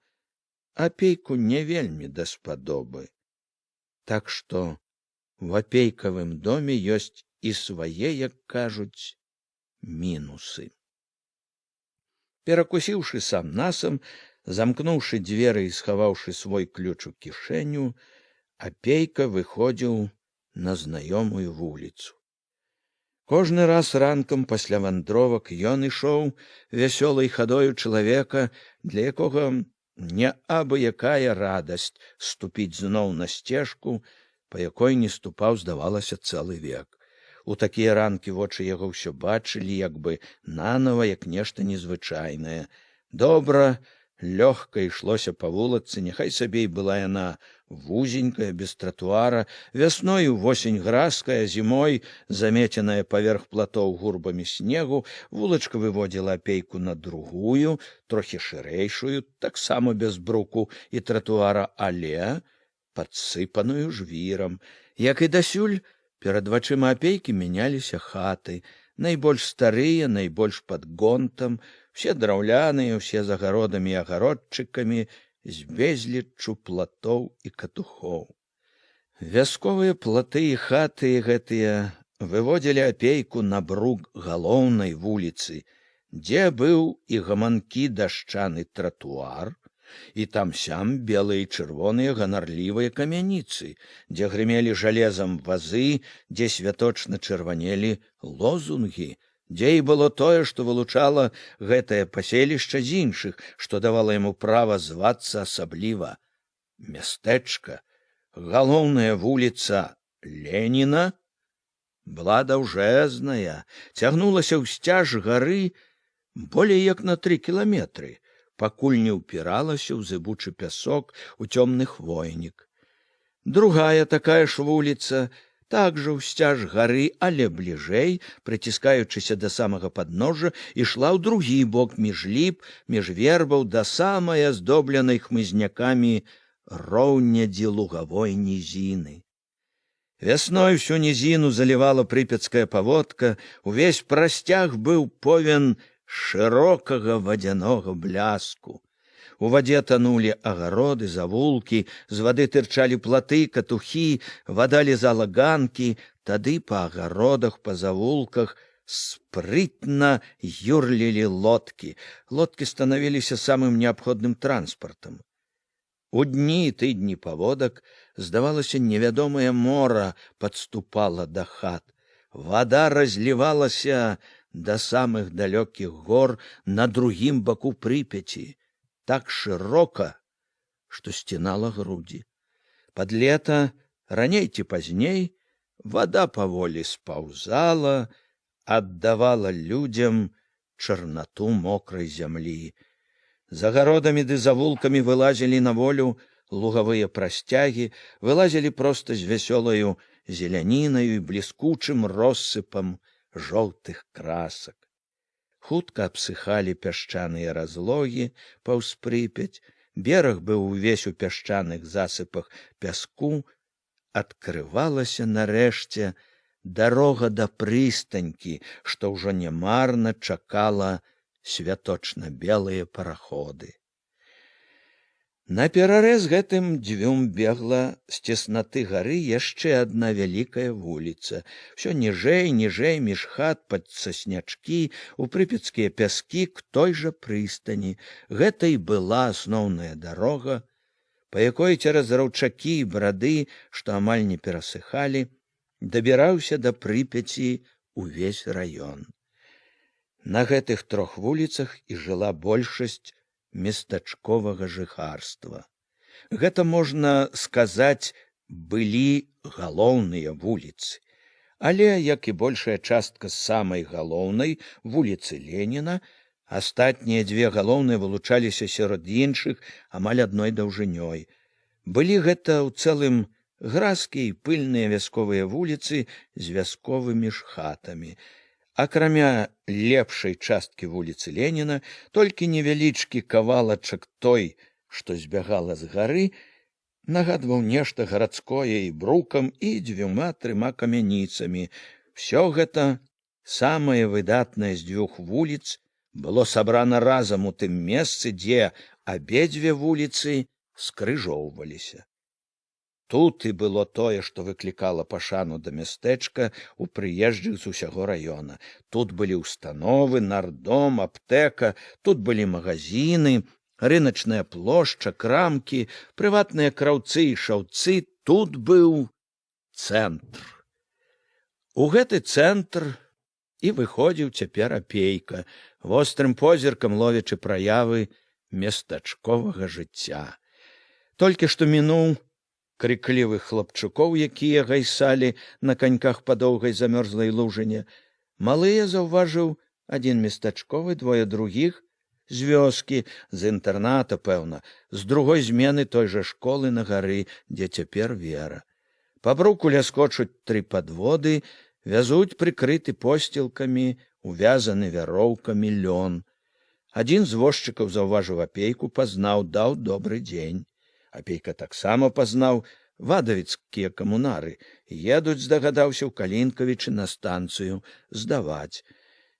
Апейку не вельмі даспадобы. Так што в апейкавым доме ёсць і свае, як кажуць, мінусы. Перакусіўшы сам насам, замкнуўшы дзверы і схаваўшы свой ключ у кішэню, Апейка выходзіў на знаёмую вуліцу. Кожны раз ранкам пасля вандровак ён ішоў вясёлай хадою чалавека, для якога не абы якая радасць ступіць зноў на сцежку, па якой не ступаў, здавалася, цэлы век. У такія ранкі вочы яго ўсё бачылі як бы нанова, як нешта незвычайнае. Добра, лёгка ішлося па вулацы, няхай сабе і была яна вузенькая, без тратуара, вясною восень гразкая, зімой заметеная паверх платоў гурбамі снегу, вулачка выводзіла Апейку на другую, трохі шырэйшую, таксама без бруку і тратуара, але падсыпаную жвірам. Як і дасюль, перад вачыма Апейкі мяняліся хаты, найбольш старыя, найбольш пад гонтам, усе драўляныя, усе з агародамі і агародчыкамі, з безліччу платоў і катухоў. Вясковыя платы і хаты гэтыя выводзілі Апейку на брук галоўнай вуліцы, дзе быў і гаманкі дашчаны тратуар, і там-сям белыя і чырвоныя ганарлівыя камяніцы, дзе грымелі жалезам вазы, дзе святочна чырванелі лозунгі, дзе і было тое, што вылучала гэтае паселішча з іншых, што давала яму права звацца асабліва. Мястэчка, галоўная вуліца Леніна, была даўжэзная, цягнулася ўсцяж гары болей як на 3 кіламетры, пакуль не ўпіралася ў зыбучы пясок, у цёмны хвойнік. Другая такая ж вуліца, также ўсцяж гары, але бліжэй, прыціскаючыся да самага падножжа, ішла ў другі бок між ліп, між вербаў да самай аздобленай хмызнякамі роўнядзі лугавой нізіны. Вясной всю нізіну залівала прыпяцкая паводка, увесь прасцяг быў повен шырокага вадзянога бляску. У вадзе танулі агароды, завулкі, з вады тырчалі платы, катухі, вада лізала ганкі, тады па агародах, па завулках спрытна юрлілі лодкі. Лодкі станавіліся самым неабходным транспартам. У дні і тыдні паводак, здавалася, невядомае мора падступала да хат. Вада разлівалася да самых далёкіх гор на другім баку Прыпяці, так шырока, што сцінала грудзі. Пад лета, раней ці пазней, вада паволі спаўзала, аддавала людзям чарнату мокрай зямлі. За гародамі ды завулкамі вылазілі на волю лугавыя прасцягі, вылазілі проста з вясёлаю зелянінаю і бліскучым россыпам жоўтых красак. Хутка абсыхалі пясчаныя разлогі паўз Прыпяць, бераг быў увесь у пясчаных засыпах пяску, адкрывалася нарэшце дарога да прыстанькі, што ўжо нямарна чакала святочна-белыя параходы. На перарэз гэтым дзвюм бегла з цеснаты гары яшчэ адна вялікая вуліца. Всё ніжэй, ніжэй між хат пад саснячкі, у прыпецкія пяскі к той жа прыстані. Гэта і была асноўная дарога, па якой цераз раўчакі і брады, што амаль не перасыхалі, дабіраўся да Прыпяці увесь раён. На гэтых трох вуліцах і жыла большасць местачковага жыхарства. Гэта, можна сказаць, былі галоўныя вуліцы. Але, як і большая частка самай галоўнай вуліцы Леніна, астатнія дзве галоўныя вылучаліся сярод іншых амаль адной даўжынёй. Былі гэта ў цэлым гразкія і пыльныя вясковыя вуліцы з вясковымі ж хатамі. Акрамя лепшай часткі вуліцы Леніна, толькі невялічкі кавалачак той, што збягала з гары, нагадваў нешта гарадское і брукам, і дзвюма-трыма камяніцамі. Всё гэта, самае выдатнае з дзвюх вуліц, было сабрана разам у тым месцы, дзе абедзве вуліцы скрыжоўваліся. Тут і было тое, што выклікала пашану да мястэчка у прыезджых з усяго раёна. Тут былі установы, нардом, аптэка, тут былі магазіны, рыначная плошча, крамкі, прыватныя краўцы і шаўцы, тут быў цэнтр. У гэты цэнтр і выходзіў цяпер Апейка, вострым позіркам ловячы праявы местачковага жыцця. Толькі што мінуў крыклівых хлапчукоў, якія гайсалі на каньках па доўгай замёрзлай лужыне. Малыя заўважыў адзін местачковы, двое другіх з вёскі, з інтэрната, пэўна, з другой змены той жа школы на гары, дзе цяпер Вера. Па бруку ляскочуць тры падводы, вязуць прыкрыты посцілкамі, увязаны вяроўкамі лён. Адзін з возчыкаў заўважыў Апейку, пазнаў, даў добры дзень. Апейка таксама пазнаў: вадавіцкія камунары. Едуць, здагадаўся, ў Калінкавічы на станцыю здаваць.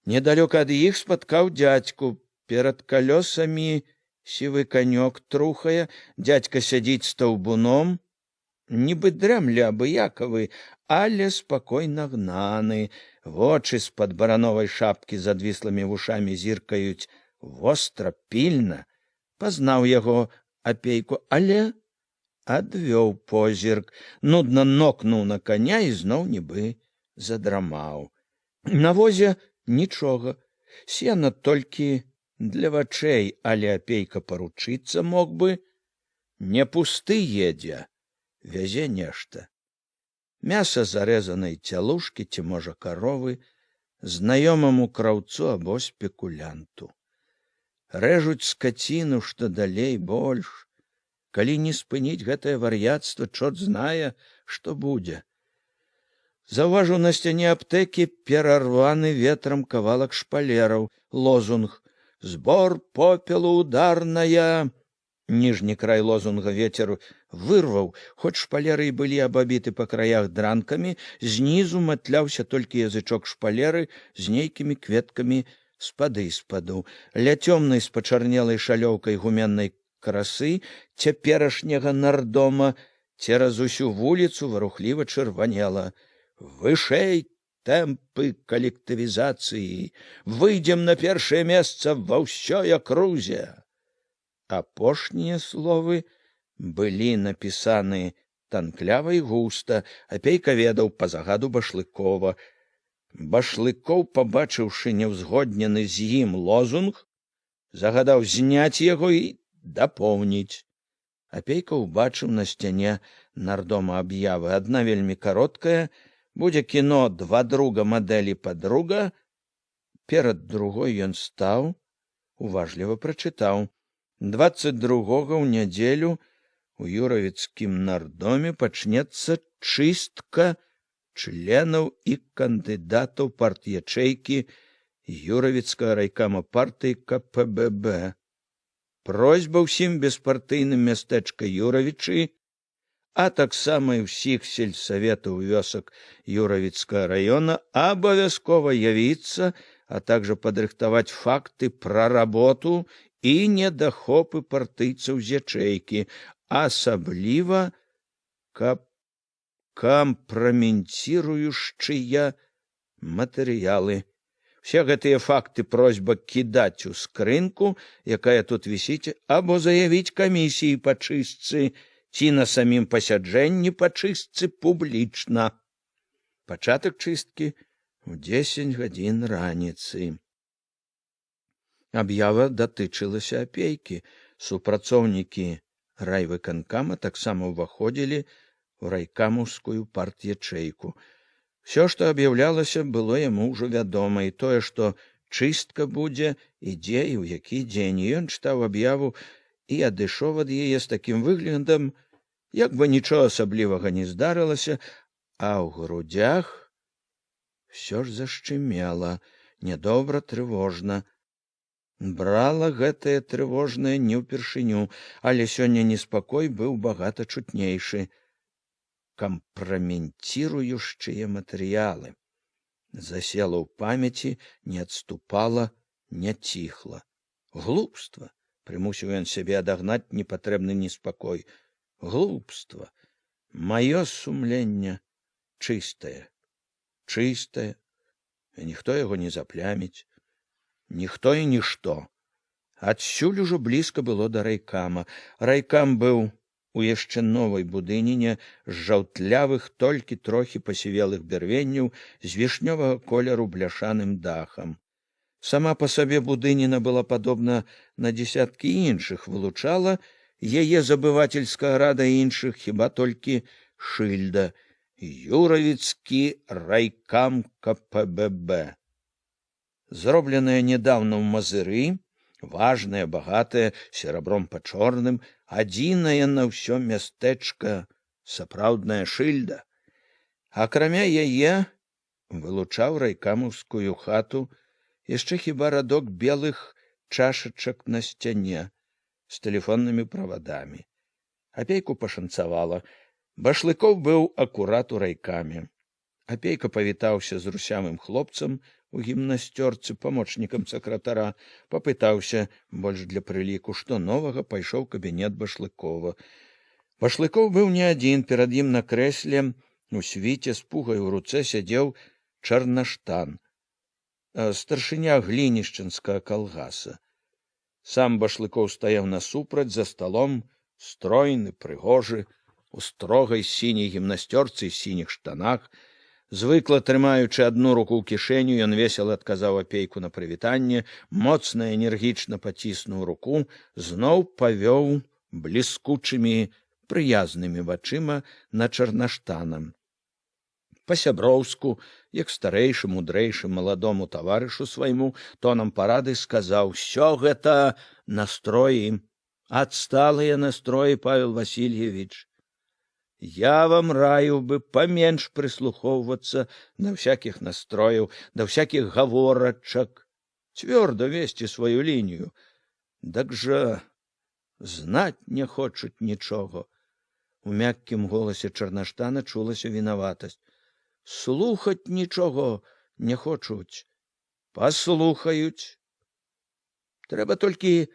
Недалёка ад іх спаткаў дзядзьку. Перад калёсамі сівы канёк трухае, дзядзька сядзіць стаўбуном, нібы дрэмле абыякавы, але спакойна гнаны, вочы з-пад барановай шапкі з адвіслымі вушамі зіркаюць востра, пільна. Пазнаў яго Апейку, але адвёў позірк, нудна нокнуў на каня і зноў нібы задрамаў. На возе нічога, сена толькі для вачэй, але Апейка паручыцца мог бы, не пусты едзе, вязе нешта. Мяса зарэзанай цялушкі ці, можа, каровы, знаёмаму краўцу або спекулянту. Рэжуць скаціну, што далей больш. Калі не спыніць гэтае вар'яцтва, чорт знае, што будзе. Заўважыў на сцяне аптэкі перарваны ветрам кавалак шпалераў, лозунг: «Сбор попелу ударная». Ніжні край лозунга ветер вырваў, хоць шпалеры і былі абабіты па краях дранкамі, знізу матляўся толькі язычок шпалеры з нейкімі кветкамі з-пад іспаду. Ля цёмнай з пачарнелай шалёўкай гуменнай красы цяперашняга нардома цераз усю вуліцу варухліва чырванела: «Вышэй тэмпы калектывізацыі! Выйдзем на першае месца ва ўсёй акрузе!» Апошнія словы былі напісаны танклява і густа, Апейка ведаў: па загаду Башлыкова. Башлыкоў, пабачыўшы неўзгоднены з ім лозунг, загадаў зняць яго і дапоўніць. Апейка ўбачыў на сцяне нардома аб'явы. Адна вельмі кароткая: будзе кіно «Два друга мадэлі подруга». Перад другой ён стаў, уважліва прачытаў: 22-го ў нядзелю у юравіцкім нардоме пачнецца чыстка членаў і кандыдатаў парт'ячэйкі Юравіцкага райкама партыі КПББ. Просьба ўсім беспартыйным мястэчка Юравічы, а таксама і ўсіх сельсаветаў вёсак Юравіцкага раёна абавязкова явіцца, а также падрыхтаваць факты пра работу і недахопы партыйцаў з ячэйкі, асабліва каб кампраменціруючыя матэрыялы. Все гэтыя факты просьба кідаць у скрынку, якая тут вісіць, або заявіць камісіі па чыстцы ці на самім пасяджэнні па чыстцы публічна. Пачатак чысткі ў 10 гадзін раніцы. Аб'ява датычылася Апейкі. Супрацоўнікі райвыканкама таксама ўваходзілі ў райкамаўскую парт'ячэйку. Всё, што аб'яўлялася, было яму ўжо вядома, і тое, што чыстка будзе, і дзе і ў які дзень. Ён чытаў аб'яву і адышоў ад яе з такім выглядам, як бы нічога асаблівага не здарылася, а ў грудзях всё ж зашчымела, нядобра, трывожна. Брала гэтае трывожнае не ўпершыню, але сёння неспакой быў багата чутнейшы. Кампраменціруючыя матэрыялы. Засела ў памяці, не адступала, не ціхла. Глупства, прымусіў ён сябе адагнаць непатрэбны неспакой. Глупства. Маё сумленне чыстае, чыстае, і ніхто яго не запляміць, ніхто і нішто. Адсюль ужо блізка было да райкама. Райкам быў у яшчэ новай будыніне з жаўтлявых, толькі трохі пасівелых бярвенняў, з вішнёвага колеру бляшаным дахам. Сама па сабе будыніна была падобна на дзесяткі іншых, вылучала яе з абывацельскага рада іншых хіба толькі шыльда: «Юравіцкі райкам КПББ». Зробленая нядаўна ў Мазыры, важная, багатая, серабром па чорным, адзіная на ўсё мястэчка сапраўдная шыльда. Акрамя яе вылучаў райкамаўскую хату яшчэ хіба радок белых чашачак на сцяне з тэлефоннымі правадамі. Апейку пашанцавала. Башлыкоў быў акурат у райкаме. Апейка павітаўся з русявым хлопцам у гімнасцёрцы, памочнікам сакратара, папытаўся больш для прыліку, што новага, пайшоў кабінет Башлыкова. Башлыкоў быў не адзін, перад ім на крэсле у свіце з пугай у руцэ сядзеў Чарнаштан, старшыня глінішчанскага калгаса. Сам Башлыкоў стаяў насупраць за сталом, стройны, прыгожы, у строгай сіняй гімнасцёрцы і сініх штанах. Звыкла трымаючы адну руку ў кішэню, ён весела адказаў Апейку на прывітанне, моцна, энергічна паціснуў руку, зноў павёў бліскучымі прыязнымі вачыма на Чарнаштанам. Па-сяброўску, як старэйшы, мудрэйшы маладому таварышу свайму, тонам парады сказаў: «Всё гэта настроі, адсталыя настроі, Павел Васильевич. Я вам раіў бы паменш прыслухоўвацца да всякіх настрояў, да всякіх гаворачак, цвёрда весці сваю лінію. Дак жа знаць не хочуць нічога». У мяккім голасе Чарнаштана чулася вінаватасць. «Слухаць нічога не хочуць. Паслухаюць. Трэба толькі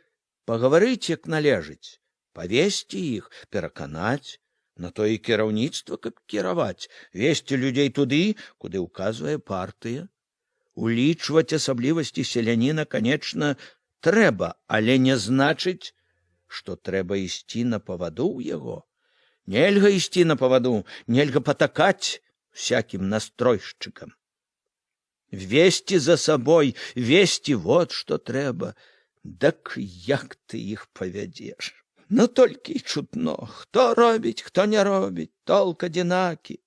пагаварыць, як належыць, павесці іх, пераканаць. На то і кіраўніцтва, каб кіраваць, весці людзей туды, куды ўказвае партыя. Улічваць асаблівасці селяніна, конечно, трэба, але не значыць, што трэба ісці на паваду ў яго. Нельга ісці на паваду, нельга патакаць всякім настройшчыкам. Весці за сабой, весці — вот што трэба. Дак як ты іх павядзеш? Ну, толькі і чутно, хто робіць, хто не робіць, толк адзінакі.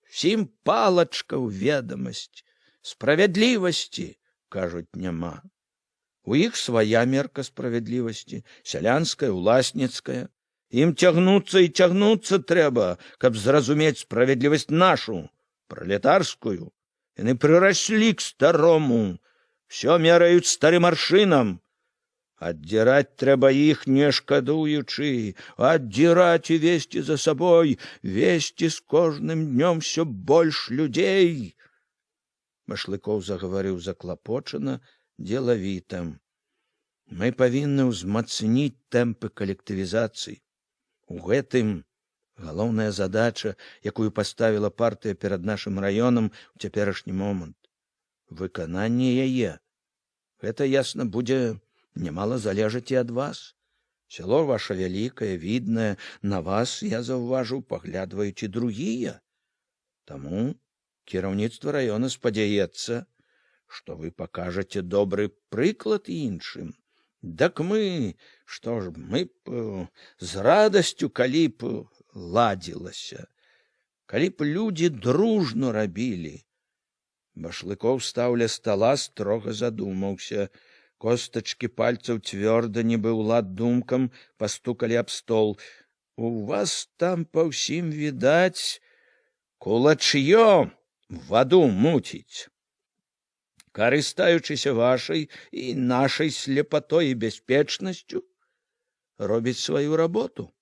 Всім палачка ў ведамасць, справядлівасці, кажуць, няма. У іх свая мерка справядлівасці, сялянская, уласніцкая. Ім цягнуцца і цягнуцца трэба, каб зразумець справядлівасць нашу, пралетарскую. Яны прыраслі к старому, всё мераюць старым аршынам. Аддзіраць трэба іх, не шкадуючы, аддзіраць і весці за сабой, весці з кожным днём всё больш людзей». Башлыкоў загаварыў заклапочана, дзелавіта. «Мы павінны ўзмацніць тэмпы калектывізацыі. У гэтым галоўная задача, якую паставіла партыя перад нашым раёнам у цяперашні момант. Выкананне яе. Гэта, ясна, будзе нямала залежаць і ад вас. Сяло ваша вялікае, віднае, на вас, я заўважыў, паглядваюць і другія. Таму кіраўніцтва раёна спадзяецца, што вы пакажаце добры прыклад іншым. Дак мы, што ж, мы б з радасцю, калі б ладзілася, калі б людзі дружно рабілі». Башлыкоў стаў ля стала, строга задумаўся. Костачкі пальцаў цвёрда, нібы ў лад думкам, пастукалі аб стол. «У вас там па ўсім відаць, кулачьё ваду муціць. Карыстаючыся вашай і нашай слепатой і бяспечнасцю, робіць сваю работу.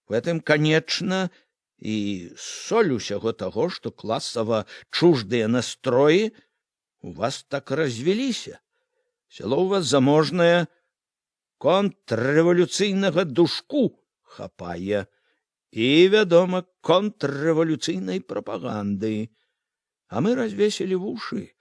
В этом, конечно, і соль усяго таго, што класава чуждыя настроі у вас так развіліся. Сяло у вас заможнае, контррэвалюцыйнага душку хапае. І, вядома, контррэвалюцыйнай прапаганды. А мы развесілі вушы,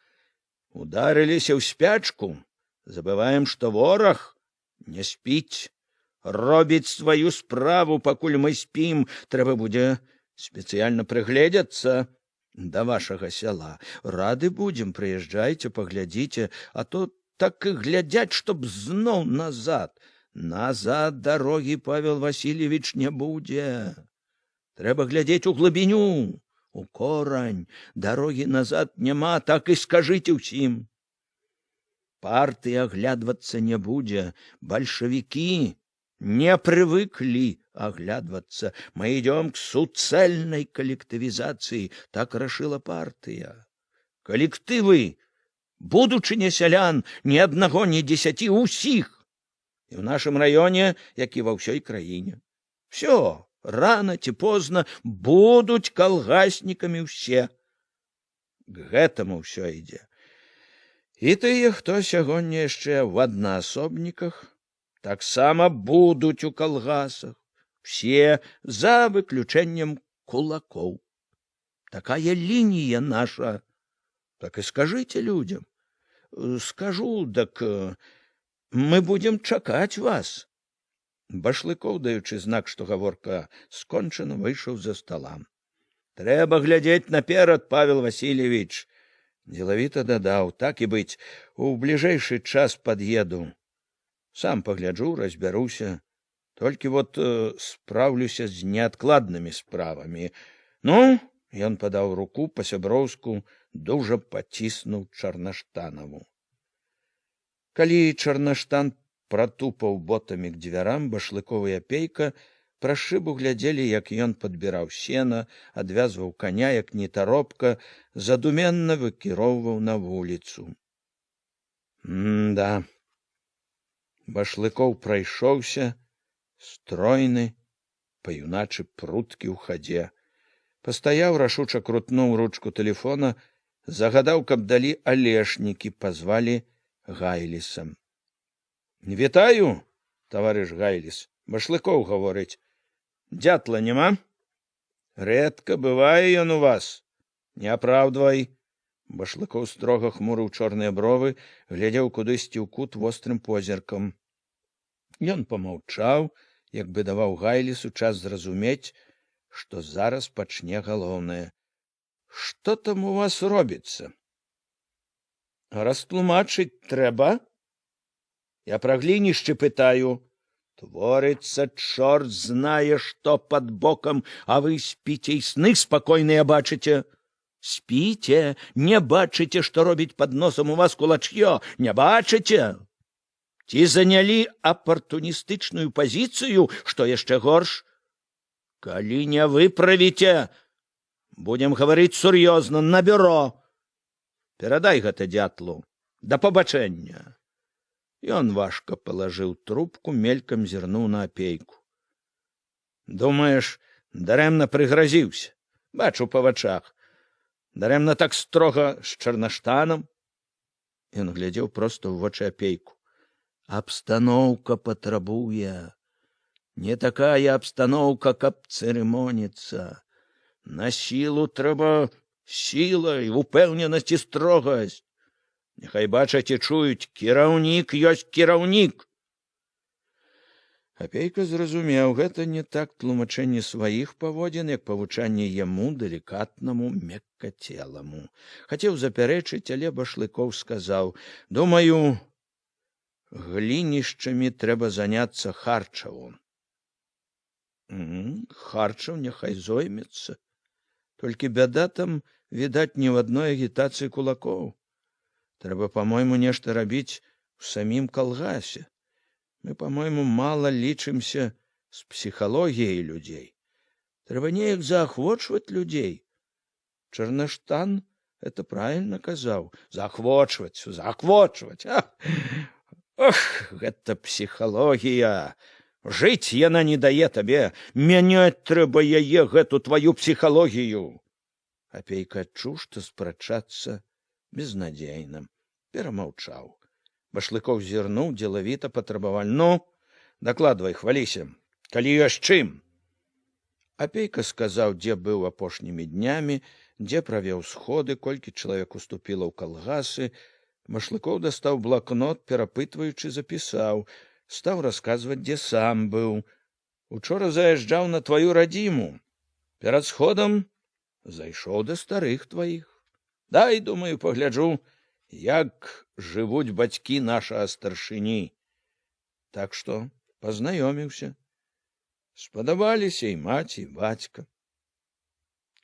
ударыліся ў спячку, забываем, што вораг не спіць, робіць сваю справу, пакуль мы спім. Трэба будзе спецыяльна прыгледзецца да вашага сяла. Рады будзем, прыязджайце, паглядзіце, а то так і глядзяць, чтоб зноў назад. Назад дарогі, Павел Васильевич, не будзе. Трэба глядзець у глыбіню, у корань. Дарогі назад няма, так і скажыце ўсім. Партыя аглядвацца не будзе, бальшавікі не привыкли оглядываться. Мы идем к суцэльнай калектывізацыі, так рашыла партыя. Калектывы, будучыня сялян, ні аднаго, ні дзесяці, усіх. І ў нашым раёне, як і ва ўсёй краіне. Всё, рано ці позна будуць калгаснікамі ўсе. К гэтаму ўсё ідзе. І тыя, хто сягоння яшчэ ў аднаасобніках, таксама будуць у калгасах, все за выключэннем кулакоў. Такая лінія наша. Так і скажыце людзям. Скажу, дак мы будзем чакаць вас. Башлыкоў, даючы знак, што гаворка скончана, выйшаў з-за стола. Трэба глядзець наперад, Павел Васильевич. Дзелавіта дадаў: так і быць, у бліжэйшы час пад'еду. Сам пагляджу, разбяруся. Толькі вот спраўлюся з неадкладнымі справамі. Ну, ён падаў руку па-сяброўску, дужа паціснуў Чарнаштанаву. Калі Чарнаштан пратупаў ботамі к дзвярам, Башлыкоў і Апейка праз шыбу глядзелі, як ён падбіраў сена, адвязваў каня, як нетаропка, задуменна выкіроўваў на вуліцу. М-да. Башлыкоў прайшоўся, стройны, па-юначы прудкі ў хадзе. Пастаяў, рашуча крутнуў ручку тэлефона, загадаў, каб далі алешнікі, пазвалі Гайлісам. Вітаю, таварыш Гайліс, Башлыкоў гаворыць. Дятла няма? Рэдка бывае ён у вас. Не апраўдвай. Башлыкоў строга хмурыў чорныя бровы, глядзеў кудысьці ў кут вострым позіркам. Ён помаўчаў, як бы даваў Гайлісу час зразумець, што зараз пачне галоўнае. Што там у вас робіцца? Растлумачыць трэба? Я пра глінішчы пытаю. Творыцца, чорт знае, што пад бокам, а вы спіце і сны спакойныя бачыце. Спіце, не бачыце, што робіць пад носам у вас кулач'ё, не бачыце? Ці занялі апартуністычную пазіцыю, што яшчэ горш? Калі не выправіце, будем гаварыць сур'ёзна на бюро. Перадай гэта дятлу. Да пабачэння. Ён важка палажыў трубку, мелькам зірнуў на Апейку. Думаеш, дарэмна прыгразіўся? Бачу па вачах. Дарэмна так строга з Чарнаштанам. Ён глядзеў проста ў вочы Апейку. Абстаноўка патрабуе. Не такая абстаноўка, каб цырымоніцца. На сілу трэба сілай, упэўненасць і строгасць. Няхай бачаць і чуюць: кіраўнік ёсць кіраўнік. Апейка зразумеў, гэта не так тлумачэнне сваіх паводзін, як павучанне яму, далікатнаму, меккацеламу. Хацеў запярэчыць, але Башлыкоў сказаў: « Думаю, глінішчамі трэба заняцца Харчаву. Харчаў няхай зоймецца. Толькі бяда там, відаць, не ў адной агітацыі кулакоў. Трэба, па-мойму, нешта рабіць у самім калгасе. Мы, па-мойму, мала лічымся з псіхалогіяй людзей. Трэба неяк заахвочваць людзей. Чарнаштан это правильно казаў: заахвочваць, заахвочваць. Ох, гэта псіхалогія. Жыць яна не дае табе, мяняць трэба яе, гэту тваю псіхалогію. Апейка адчуў, што спрачацца безнадзейна, перамаўчаў. Башлыкоў зірнуў дзелавіта, патрабавальна: Ну, дакладвай, хваліся, калі ёсць чым. Апейка сказаў, дзе быў апошнімі днямі, дзе правёў сходы, колькі чалавек уступіла ў калгасы. Башлыкоў дастаў блакнот, перапытваючы, запісаў, стаў расказваць, дзе сам быў. Учора заязджаў на тваю радзіму. Перад сходам зайшоў да старых тваіх. Дай, думаю, пагляджу, як жывуць бацькі нашага старшыні. Так што пазнаёміўся. Спадабаліся і маці, і бацька.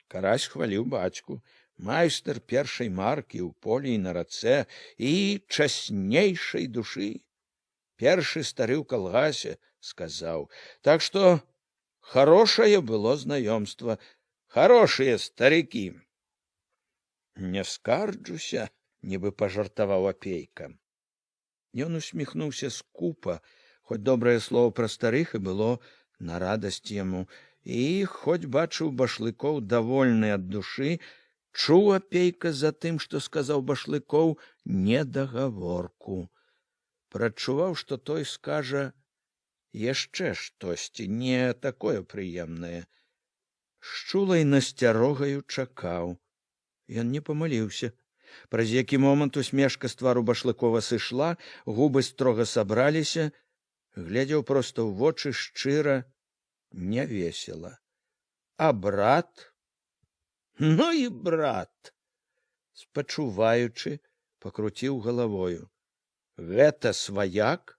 Карась хваліў бацьку, майстар першай маркі ў полі і на рацэ і часнейшай душы. Першы стары ў калгасе, сказаў. Так што хорошае было знаёмства, хорошыя старыкі. Не скарджуся, нібы пажартаваў Апейка. Ён усміхнуўся скупа, хоць добрае слово пра старых і было на радасць яму, і хоць бачыў Башлыкоў давольны ад душы, чуў Апейка за тым, што сказаў Башлыкоў, недагаворку. Прадчуваў, што той скажа яшчэ штосьці не такое прыемнае. З чулай насцярогаю чакаў. Ён не памыліўся. Праз які момант усмешка з твару Башлыкова сышла, губы строга сабраліся, глядзеў проста ў вочы шчыра, нявесела. А брат? Ну і брат! Спачуваючы, пакруціў галавою. Гэта сваяк?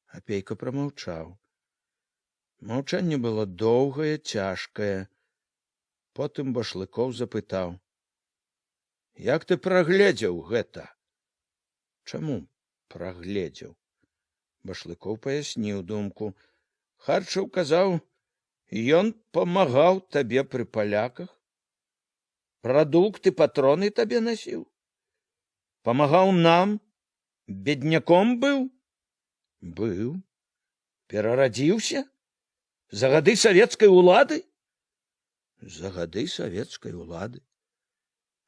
Апейка прамаўчаў. Маўчанне было доўгае, цяжкае. Потым Башлыкоў запытаў: Як ты прагледзеў гэта? Чаму прагледзеў? Башлыкоў паясніў думку. Харчаў казаў, ён памагаў табе пры паляках. Прадукты, патроны табе насіў. Памагаў нам, бедняком быў? Быў. Перарадзіўся? За гады савецкай улады? За гады савецкай улады.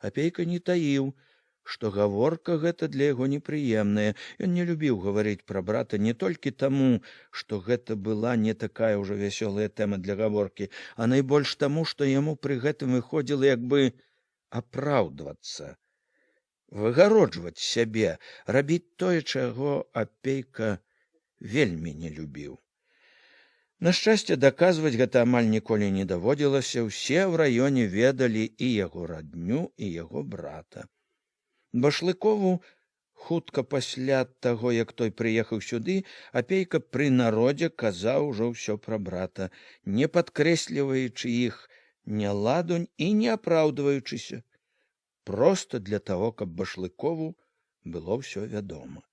Апейка не таіў, што гаворка гэта для яго непрыемная. Ён не любіў гаварыць пра брата не толькі таму, што гэта была не такая ўжо вясёлая тэма для гаворкі, а найбольш таму, што яму пры гэтым выходзіла як бы апраўдвацца, выгароджваць сябе, рабіць тое, чаго Апейка вельмі не любіў. На шчасце, даказваць гэта амаль ніколі не даводзілася, усе ў раёне ведалі і яго радню, і яго брата. Башлыкову хутка пасля таго, як той прыехаў сюды, Апейка пры народзе казаў ужо ўсё пра брата, не падкрэсліваючы іх няладунь і не апраўдваючыся, проста для таго, каб Башлыкову было ўсё вядома.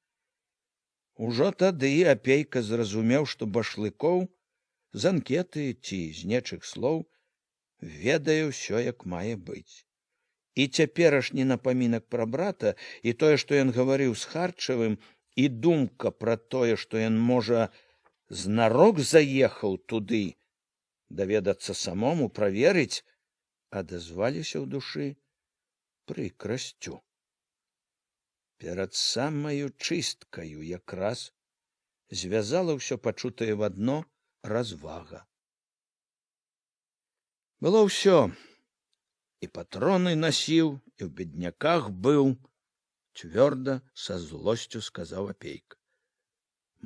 Ужо тады Апейка зразумеў, што Башлыкоў з анкеты ці з нечых слоў ведае ўсё, як мае быць. І цяперашні напамінак пра брата, і тое, што ён гаварыў з Харчавым, і думка пра тое, што ён, можа, знарок заехаў туды, даведацца самому, праверыць, адазваліся ў душы прыкрасцю. Перад самаю чысткаю якраз звязала ўсё пачутае в адно развага. Было ўсё. І патроны насіў, і ў бедняках быў, цвёрда, са злосцю сказаў Апейка.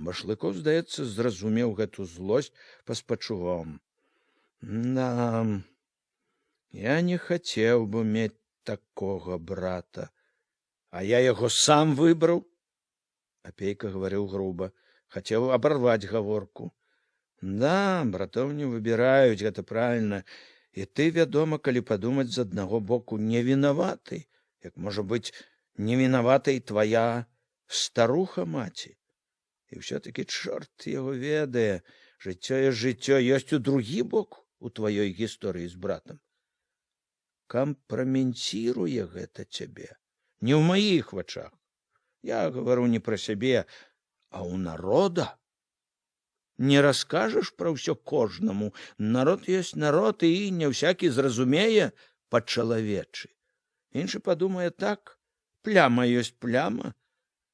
Башлыкоў, здаецца, зразумеў гэту злосць, паспачуваў. Да, я не хацеў бы мець такога брата, а я яго сам выбраў. Апейка гаварыў груба, хацеў абарваць гаворку. Да, братоў не выбіраюць, гэта правільна. І ты, вядома, калі падумаць, з аднаго боку не вінаваты, як, можа быць, не вінавата і твая старуха маці. І ўсё-такі чорт яго ведае, жыццё ёсць жыццё, ёсць у другі бок у тваёй гісторыі з братам. Кампраменціруе гэта цябе, не ў маіх вачах. Я гавару не пра сябе, а ў народа. Не раскажаш пра ўсё кожнаму. Народ ёсць народ, і не ўсякі зразумее па-чалавечы. Іншы падумае так, пляма ёсць пляма.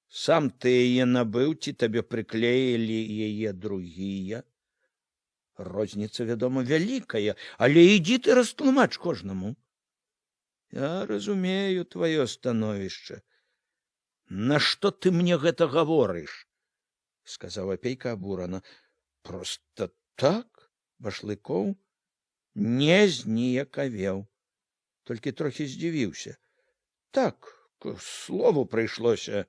Сам ты яе набыў, ці табе прыклеілі яе другія. Розніца, вядома, вялікая, але ідзі ты растлумач кожнаму. Я разумею тваё становішча. Нашто ты мне гэта гаворыш? Сказаў Апейка абурана. Просто так. Башлыкоў не зніякавеў, толькі трохі здзівіўся. Так, к слову прыйшлося.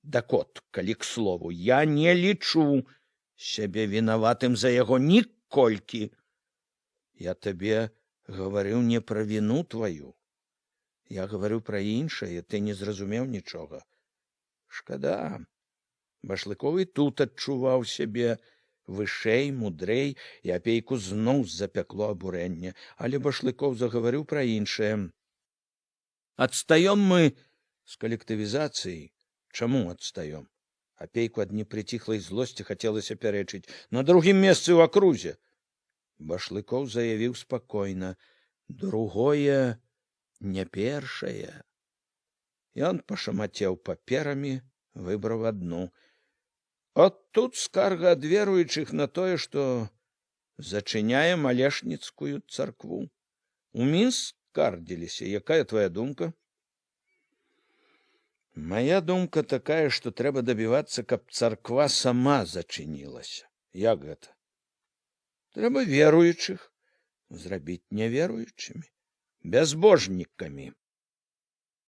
Дакот, калі к слову, я не лічу сябе вінаватым за яго ніколькі. Я табе гаварыў не пра віну тваю. Я гаварю пра іншае, ты не зразумеў нічога. Шкада. Башлыкоў і тут адчуваў сябе вышэй, мудрэй, і Апейку зноў запякло абурэнне, але Башлыкоў загаварыў пра іншае. Адстаём мы з калектывізацыяй. Чаму адстаём? Апейку ад непрыціхлай злосці хацелася пярэчыць: на другім месцы ў акрузе. Башлыкоў заявіў спакойна: другое не першае. Ён пашамацеў паперамі, выбраў адну. От тут скарга ад веруючых на тое, што зачыняем алешніцкую царкву. У Мінск скардзіліся. Якая твоя думка? Моя думка такая, што трэба дабівацца, каб царква сама зачынілася. Як гэта? Трэба веруючых зрабіць няверуючымі, бязбожнікамі.